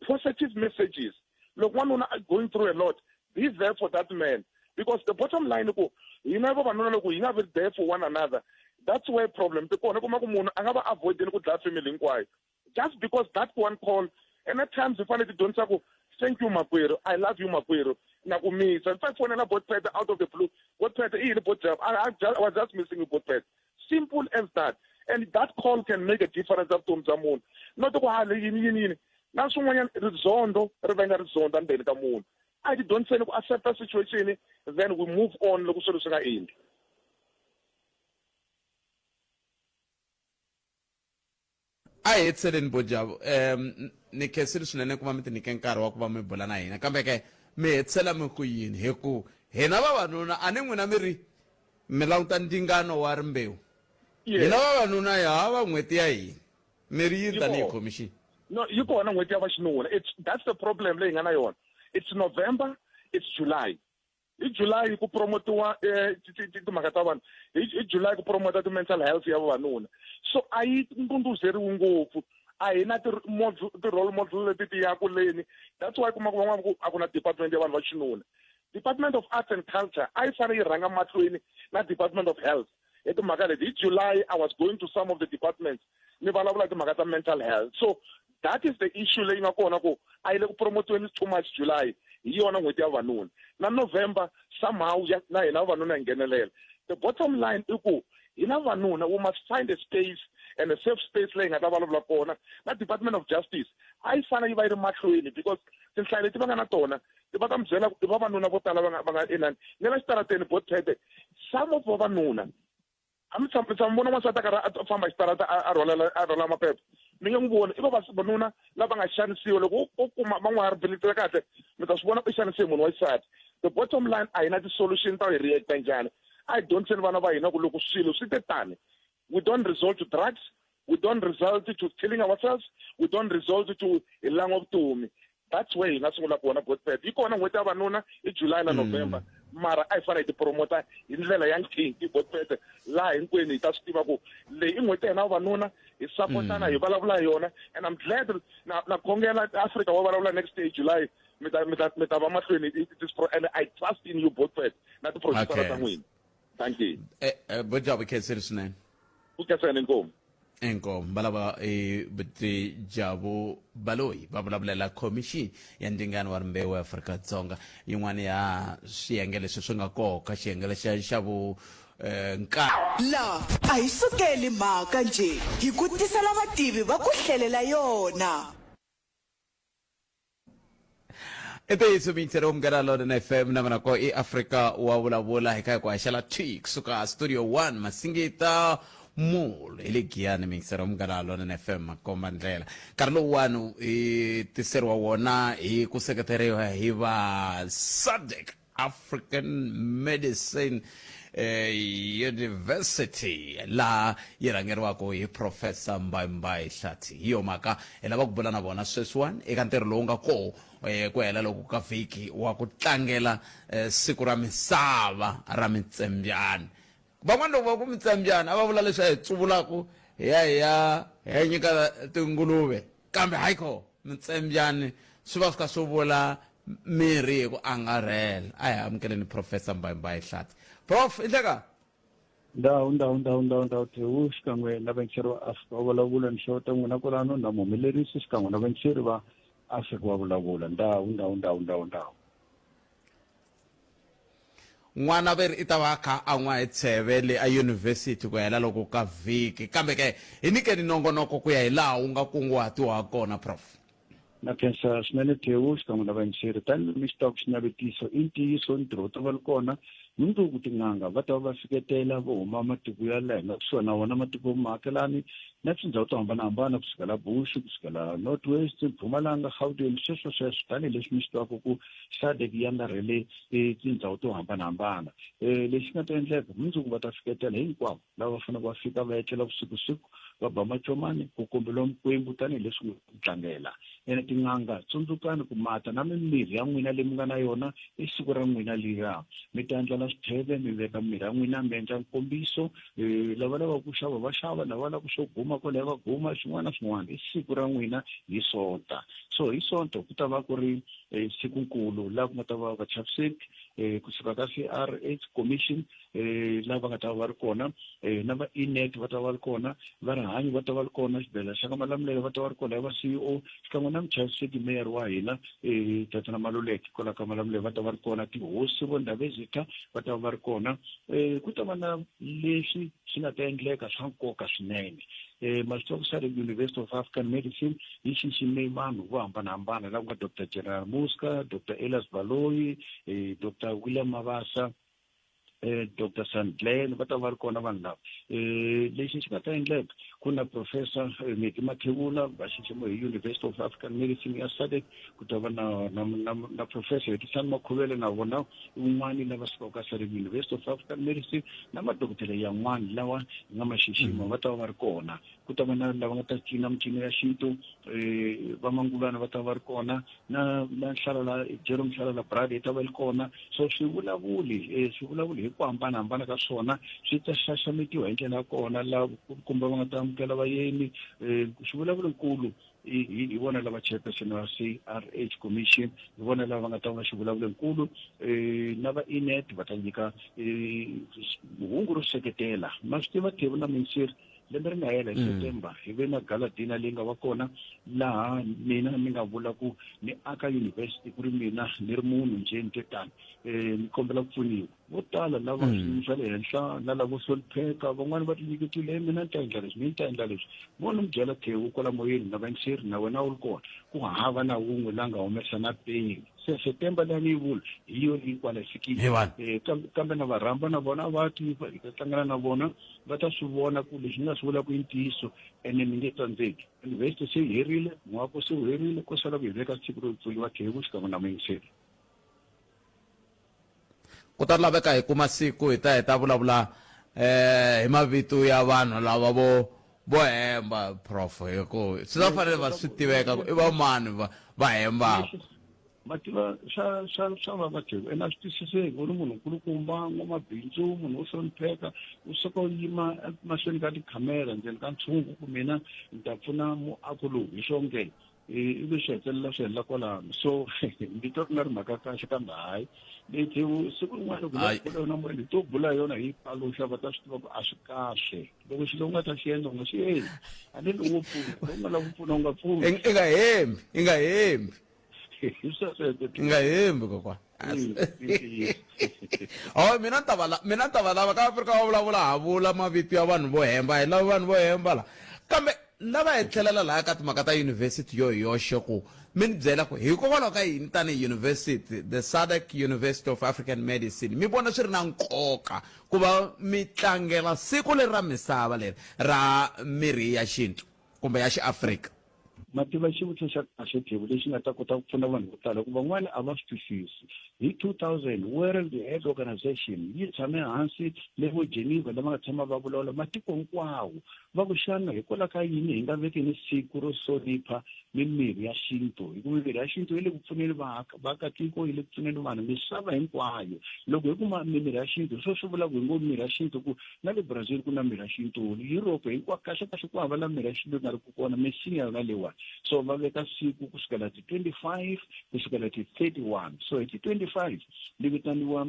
positive messages loko n'wanuna a going through a lot be there for that man because the bottom line ku hina vavanuna loko hi nga vi there for one another that's where problem ti kona kuma ku munhu a nga va avoideni ku dlaya family hinkwayo just because that one call and at times hi fanele ti dyondzisa ku thank you makwerhu I love you makwerhu na ku misa in fact fonela botpet out of the blue botpet i yini botjab I was just missing you botpet simple as that and that call can make a difference evutomi bya munhu not ku hali yini yini yini na swin'wanyana rizondo ri venga rizondo endzeni ka munhu a hi ti dyondziseni ku accepta situation then we move on loko swilo swi nga endli A hi hetiseleni Bojabu um ni khensile swinene ku va mi tinyike nkarhi wa ku va mi bula na hina kambe ke mi hetisela mi ku yini hi ku hina vavanuna a ni n'wina mi ri mi languta ndzingano wa rimbewu hina vavanuna hi hava n'hweti ya hina mi ri yini tanihi khomixini no yi kona n'hweti ya vaxinuna it's that's the problem leyi nga na yona it's November it's July hi July ku promotiwa timhaka ta vanhu hi July ku promota ti-mental health ya vavanuna so a yi ndunduzeriwi ngopfu a hi na ti-role model leti ti yaku leni that's why kuma ku van'wana ku a ku na department ya vanhu va xinuna Department of Arts and Culture a yi fanele yi rhanga mahlweni na Department of Health hi timhaka leti hi July I was going to some of the departments Mi vulavula timhaka ta mental health. So that is the issue leyi nga kona ku a yi le ku promotiweni too much. July hi yona n'hweti ya vavanuna, na November somehow ya na hina vavanuna hi nghenelela. The bottom line i ku hina vavanuna, we must find a space and a safe space leyi hi nga ta vulavula kona. Na Department of Justice a yi fanele yi va yi ri mahlweni, because tinhlayo leti va nga na tona ti va ta mi byela ku i vavanuna vo tala va nga va nga inani ni la xitarateni. Botete, some of vavanuna a mi tshama tshama vona n'wansati a karhi a famba xitarata, a rhwalela, a rhwala maphepha, mi nge n'wi voni. I vavanuna lava nga xanisiwa. Loko u kuma va n'wi rehabilitate kahle, mi ta swi vona u xanisiwe munhu wa xisati. The bottom line, a hi na ti-solution ta hi reacta njhani. A hi dyondziseni vana va hina ku loko swilo swi te tani, we don't resort to drugs, we don't result to killing ourselves, we don't resort to hi lan'wa vutomi. That's where hi nga sungula kona. Godfred, yi kona n'hweti ya vanuna i July na November, mara a hi fanele hi tipromota hi ndlela ya nkhinki, Godfred, laha hinkwenu hi ta swi tiva ku leyi i n'hweti ya hina vavanuna, hi sapotana, hi vulavula hi yona. And I'm glad na khongela Africa wa vulavula next day July, mi ta va mahlweni this pro, and I trust in you, Godfred, na ti-producer ta n'wina. Thank you. Bojabu, khenseri swinene. Ku khenseni, inkomu. Inkomu. Valava i Jabu Baloyi, va vulavulela Khomixini ya Ndzingano wa Rimbewu eAfrika-Dzonga, yin'wana ya swiyenge leswi swi nga koka xiyenge lexa xa vu nka La a hi sukeli mhaka njhe, hi ku tisela vativi va ku hlelela yona. I ntiyiso, miyingiseri wa Munghana Lonene FM, na vona ko i Afrika wa vulavula, hi kha hi ku haxela thwi kusuka Studio 1, Masingita Mall, hi le Giyani. Miyingiseri wa Munghana Lonene FM, makomba ndlela nkarhi lowuwani hi tiseriwa wona hi ku seketeriwa hi va SADC African Medicine University, laha yi rhangeriwaka hi Professor Mbaimbai Hlathi. Hi yo mhaka hi lava ku bula na vona sweswiwani eka ntirho lowu nga koho ku hela loko ka vhiki wa ku tlangela siku ra misava ra mitsembyani. Van'wana loko va ku mitsembyani a va vula leswi a hi tsuvulaku hi ya hi ya hi ya nyika tinguluve, kambe hayi kho mitsembyani swi va swi kha swi vula mirhi hi ku angarhela. A hi amukeleni Professor Mbayimbayi Hlathi. Prof, i nhleka. Ndhawu, ndhawu, ndhawu, ndhawu, ndhawu, Thewu xikan'we na vayingiseri va Afrika va vulavula ni xeweta n'wina kwalano na muhumelerisi xikan'we na vayingiseri va Afrika va vulavula. Ndhawu, ndhawu, ndhawu, ndhawu, ndhawu. N'wana ve ri i ta va a kha a n'wa hi tsheve le a yunivhesiti ku hela loko ka vhiki, kambe ke hi nyikeni nongonoko ku ya hi laha wu nga kunguhatiwa ha kona, Prof. Na khensa swinene, Thewu xikan'we na vayingiseri. Tanihi mi swi tiva ku xinavetiso i ntiyiso, ntirho wu ta va ri kona mundzuku. Tin'anga va ta va va fiketela vo huma matiko ya le henhla kusuhi na wona matiko maakelani na tindhawu to hambanahambana, kusukela Bush, kusukela North West, Mpumalanga, Gauteng, sweswo sweswo, tanihileswi mi swi tivaka ku SADC yi angarhele tindhawu to hambanahambana. Lexi nga ta endleka mundzuku, va ta fiketela hinkwavo lava va faneleke va fika, va etlela vusiku-siku, va ba macomani ku kombeliwa mikwembu tanihileswi ku tlangela. Ene tin'anga, tsundzukani ku mata na mimirhi ya n'wina leyi mi nga na yona. I siku ra n'wina leriya, mi ta endla na switheve, mi veka mimirhi ya n'wina, mi endla nkombiso. Lava lavaka ku xava va xava, lava lavaka swo guma kwalaya va guma, swin'wana na swin'wana. I siku ra n'wina hi Sonta. So hi Sonto ku ta va ku ri sikunkulu laha ku nga ta va vachaviseki kusuka ka CRH Commission, lava nga ta va va ri kona, na va enet va ta va ri kona, va rihanyo va ta va ri kona, xibedhlele xa ka Malamulele va ta va ri kona va CEO xikan'we na muchaviseki mayor wa hina, Tatana Maluleke, kwala ka Malamulele va ta va ri kona, tihosi vo Ndhavezitha va ta va va ri kona. Ku ta va na leswi swi nga ta endleka swa nkoka swinene. Ma swi tiva ku SADC University of African Medicine yi xixime vanhu vo hambanahambana, la ku nga Dr General Muska, Dr Elias Baloyi, Dr William Mabasa, Dr Sandlen, va ta va ri kona vanhu lava. Lexi xi nga ta endleka, ku na Professor Meki Mathebula, va xiximiwe hi University of African Medicine ya SADC. Ku ta va na Professor Hetisani Makhuvele, na vona un'wani lava sukaka ka SADC University of African Medicine, na madokodela yan'wani lawa hi nga ma xixima va ta va va ri kona. Ku ta va na lava nga ta cina mincino ya xintu, va mangulwana va ta va ri kona, na Nhlalala, Jerome Nhlalala Brad yi ta va yi ri kona. So swivulavuli hi ku hambanahambana ka swona swi ta xaxametiwa hi ndlela ya kona, laha kumbe va nga ta amukela vayeni. Swivulavuli-nkulu hi vona lava chairperson wa CRH Commission, hi vona lava va nga ta va xivulavuli-nkulu, na va enet va ta nyika hungu ro seketela. Ma swi tiva, Thevu na Minsiri. Lembe ri nga hela hi September hi ve na gala dinner leyi nga va kona laha mina ni nga vula ku ni aka university ku ri mina ni ri munhu njhe ni te tani ni kombela ku pfuniwa. Vo tala lava swiyimo swa le henhla na lavo hlonipheka van'wani va tinyiketile, mina ni ta endla leswi, mina ni ta endla leswi. Mo ni mi byela Thewu kwala moyeni na vayingiseri na wena u ri kona ku hava na wun'we la nga humesa na peni. Se September leyi a ni yi vula hi yo leyi kwala yi fikile. He vanhu. Kambe na va rhamba na vona va ti hi ta tlangela na vona va ta swi vona ku leswi ni nga swi vulaka i ntiyiso ene ni nge tsandzeki. University se yi herile, muako se wu herile, ko sala ku hi veka siku ro pfuriwa Thewu xikan'we na muyingiseri. Ku ta laveka hi kuma siku hi ta hi ta vulavula eh hi mavito ya vanhu lava vo vo hemba prof hi ku swi ta fanele va swi tiveka ku i va mani va va hembaka. Ma tiva swa swa swa vava Jehu ene a swi twisiseki u ri munhu nkulukumba n'wamabindzu munhu wo hlonipheka u suka u yima emahlweni ka tikhamera ndzeni ka ntshungu ku mina ni ta pfuna muako lowu hi swonge ivi swi hetelela swi helela kwalano so ni twa ku nga ri mhaka kahle kambe hayi leyi Jehu siku rin'wana loko hi bula yona moyeni hi to bula yona hi paluxa va ta swi tiva ku a swi kahle loko xilo u nga ta xi endla u nga xi endli a ni ri wo pfuna loko u nga lavi ku pfuna u nga pfuni I nga hembi i nga hembi hi nga hembi kokwana oh mina ni ta va mina ni ta va lava ka Afrika va vulavula ha vula mavito ya vanhu vo hemba hi lava vanhu vo hemba la kambe lava hi tlhelela laya ka timhaka ta university yo hi yoxe ku mi ni byela ku hikokwalaho ka yini tanihi university the SADC University of African Medicine mi vona swi ri na nkoka ku va mi tlangela siku leri ra misava leri ra mirhi ya xintu kumbe ya xiafrika. Ma tiva xivutiso xa kahle Thebu lexi nga ta kota ku pfuna vanhu vo tala hikuva van'wana a va swi twisisi. Hi 2000 World Health Organization yi tshame hansi le vo Geneva lava nga tshama va vulavula matiko hinkwawo va ku xana hikwalaho ka yini hi nga vekeni siku ro hlonipha mimirhi ya xintu hikuva mimirhi ya xintu yi le ku pfuneni vaakatiko yi le ku pfuneni vanhu misava hinkwayo. Loko hi kuma mimirhi ya xintu sweswo swi vula ku hi ngo mirhi ya xintu ku na le Brazil ku na mirhi ya xintu, Europe hinkwako kahlekahle ku hava la mirhi ya xintu yi nga ri ku kona misinya yona leyiwani. So va veka siku ku sukela ti 25 ku sukela ti 31 so hi ti 25 li vitaniwa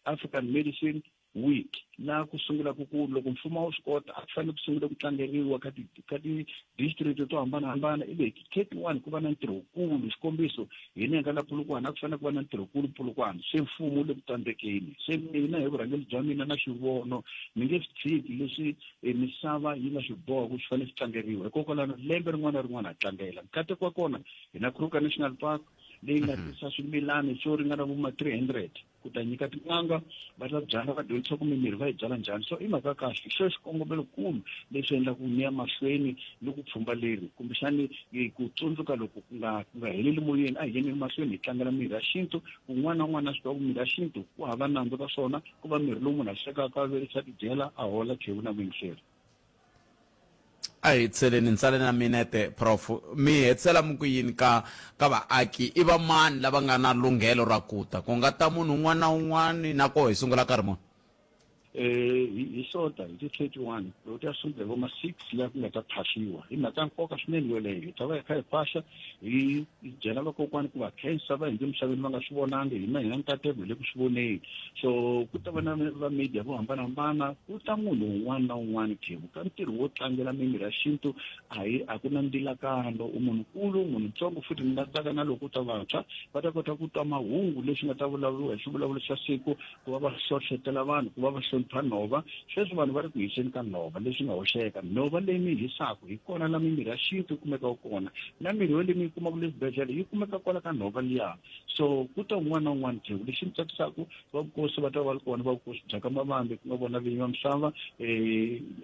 African Medicine Week laha ku sungulaka ku loko mfumo a wu swi kota a ku fanele ku sungula ku tlangeriwa ka ti ka ti-district to hambanahambana ivi hi ti 31 ku va na ntirho wukulu xikombiso hina hi nga la Polokwane a ku fanele ku va na ntirho wukulu Polokwane se mfumo wu le ku tsandzekeni se mina hi vurhangeri bya mina na xivono ni nge swi tshiki leswi e misava yi nga swi boha ku swi fanele swi tlangeriwa hikokwalano lembe rin'wana na rin'wana ha tlangela nkateko wa kona hi na Kruger National Park leyi nga tisa swimilani swo ringana vo ma 300 ku ta nyika tin'anga va ta byala va dyondzisa ku mimirhi va yi byala njhani so i mhaka kahle xo xikongomelokulu leswi endlaku ni ya mahlweni ni ku pfhumba leri kumbexani ku tsundzuka loko ku nga ku nga heleli moyeni a hi yeni mahlweni hi tlangela mirhi ya xintu un'wana na un'wana a swi tiva ku mirhi ya xintu ku hava nandzu ka swona ku va mirhi lowu munhu a swekaka a virisa tidyela a hola khewu na vuyingiseri. A hi hetisele ni sale na minete prof mi hetisela mi ku yini ka ka vaaki i va mani lava nga na lunghelo ra ku ta ku nga ta munhu un'wana na un'wana na koho hi sungula nkarhi muni Eh, hi hi Sonta hi ti 31 loko ti ya sungula hi vo ma 6 laha ku nga ta phahliwa hi mhaka ya nkoka swinene yoleyo hi ta va hi kha hi phahla hi byela vakokwani ku va khensa va hundze emisaveni va nga swi vonangi hina hi na nkateko hi le ku swi voneni so ku ta va na va media vo hambanahambana ku ta munhu un'wana na un'wana khevu ka ntirho wo tlangela mimirhi ya xintu a hi a ku na ndzilakano u munhukulu munhu ntsongo futhi ni nga tsaka na loko u ta vantshwa va ta kota ku twa mahungu leswi nga ta vulavuriwa hi xivulavulo xa siku ku va va hlohletela vanhu ku va va hlonipha nhova sweswi vanhu va ri ku hiseni ka nhova leswi nga hoxeka nhova leyi mi yi hisaka hi kona la mimirhi ya xintu yi kumekaka kona na mirhi yoleyi mi yi kumaka le swibedhlele yi kumeka kwala ka nhova liya so ku ta un'wana na un'wana theku lexi ni tsakisaka va vukosi va ta va ri kona va vukosi bya ka mavambe ku nga vona vinyi va misava um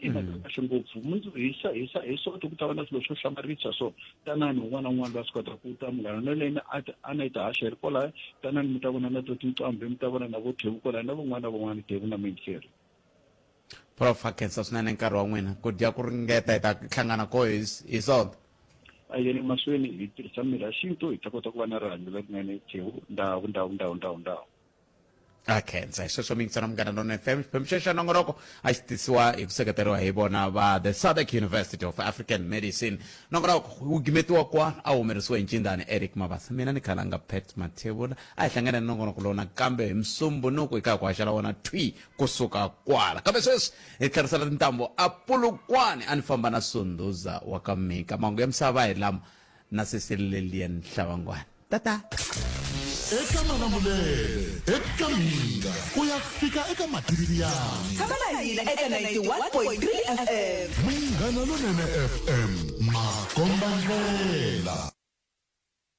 i mhaka kahle ngopfu mundzuku hi sa hi sa hi soto ku ta va na swilo swo hlamarisa so tanani un'wana na un'wana loyi a swi kota ku ta munghana na lena a a na yi ta haxa hi ri kwalaya tanani mi ta vona na to tinqambi mi ta vona na vo thevu kwalaya na van'wana na van'wana thevu na muyingiseri prof a khensa swinene nkarhi wa n'wina ku dya ku ringeta hi ta hlangana ko hi hi sonto a yeni mahlweni hi tirhisa mirhi ya xintu hi ta kota ku va na rihanyo lerinene thevu ndhawu ndhawu ndhawu ndhawu ndhawu. A khensa hi sweswo mingisana Munghana Lonene FM. Xiphemu xexo xa nongonoko a xi tisiwa hi ku seketeriwa hi vona va the SADC University of African Medicine. Nongonoko wu gimetiwa kwa a humelerisiwe hi Ncindani Eric Mabasa. Mina ni khalanga Pat Mathebula. A hi hlangana ni nongonoko lowu nakambe hi Musumbhunuku hi ka ku haxela wona thwi kusuka kwala. Kambe sweswi hi tlherisela tintambu a Polokwane a ni famba na Sunduza wa ka Mika. Mahungu ya misava hi lama na sesi Lilian Hlavangwana. Tata. Eka Malamulele, eka Mhinga, ku ya fika eka Matiriyani. Tshama na hina eka 91.3 FM. Munghana Lonene FM, makombandlela.